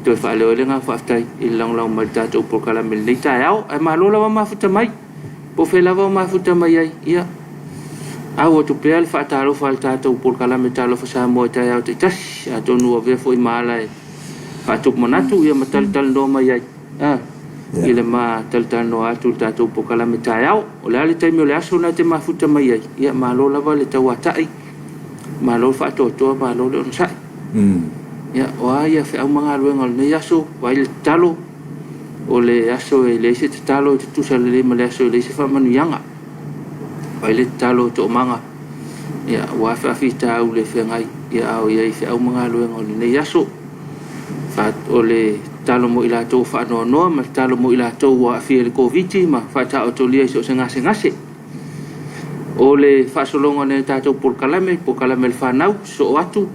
Toe faaleo ai le agaga faafetai i le lagolago mai i le tatou polokalame i lenei taeao. Ae malo lava mafuta mai, po o fea lava o mafuta mai ai, ia au atu pea le faatalofa a le tatou polokalame Talofa Samoa i taeao taitasi. Atonu ua avea foi ma ala e faatupu manatu ia ma talatalanoa mai ai i le ma talatalanoa atu i le tatou polokalame taeao. O le a le taimi o le aso na e te mafuta mai ai, ia malo lava le tauatai, malo le faatoatoa, malo le onosai. Ia, o a ia feau ma galuega o lenei aso, vaai le tatalo, o le aso e leai se tatalo e tutusa lelei ma le aso e leai se faamanuiaga. Vaai le tatalo o toomaga, ia, aua faafitauli e feagai, ia, a o i ai feau ma galuega o lenei aso. O le tatalo mo i latou ua faanoanoa ma le tatalo mo i latou ua aafia i le Koviti ma faataotolia i so o se gasegase. O le faasologa o nai a tatou polokalame, polokalame a le fanau, sosoo atu,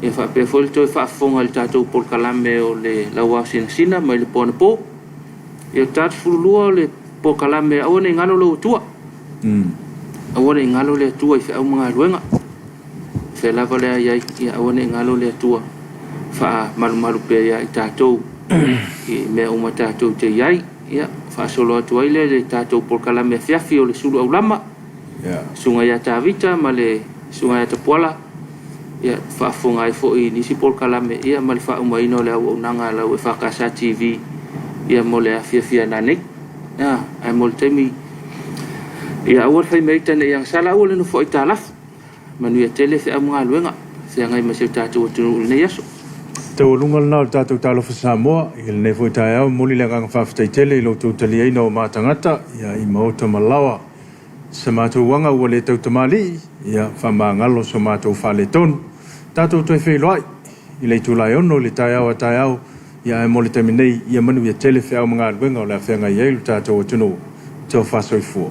ia faapea foi le toe faafofoga i le tatou polokalame o le Lauao Sinasina mai le po anapo. Ia o le ta 12 o le polokalame Aua ne i galo lou Atua. Aua ne i galo le Atua i feau ma galuega. Fea lava le a i ai, ia aua ne i galo le Atua, faamalumalu pea ia i tatou i mea uma tatou te i ai. Ia, faasolo atu ai lea i le tatou polokalame afiafi o le Sulu Aulama, Susuga ia Tavita ma le Susuga ia Tapuala, ia, faafofoga ai foi i nisi polokalame, ia, ma le faaumaina o le auaunaga a lau EFKS TV, ia, mo le afiafi a nanei. Ia, ae mo le taimi, ia aua le fai mea ita ne i agasala, aua le nofo aitalafu. Manuia tele feau ma galuega feagai ma si o tatou atunuu i lenei aso. Taualuga lena o le tatou Talofa Samoa i lenei foi taeao. E momoli le agaga faafetai tele i lo outou taliaina o ma tagata i maota ma laoa. Se matou aga ua le tautamalii, ia faamagalo so matou faaletonu. Tatou toe feiloai i le itula e 6 i le taeao a taeao, ia ae mo le taimi nei, ia manuia tele feau ma galuega o le a feagai ai lo tatou atunuu. Tofa soifua.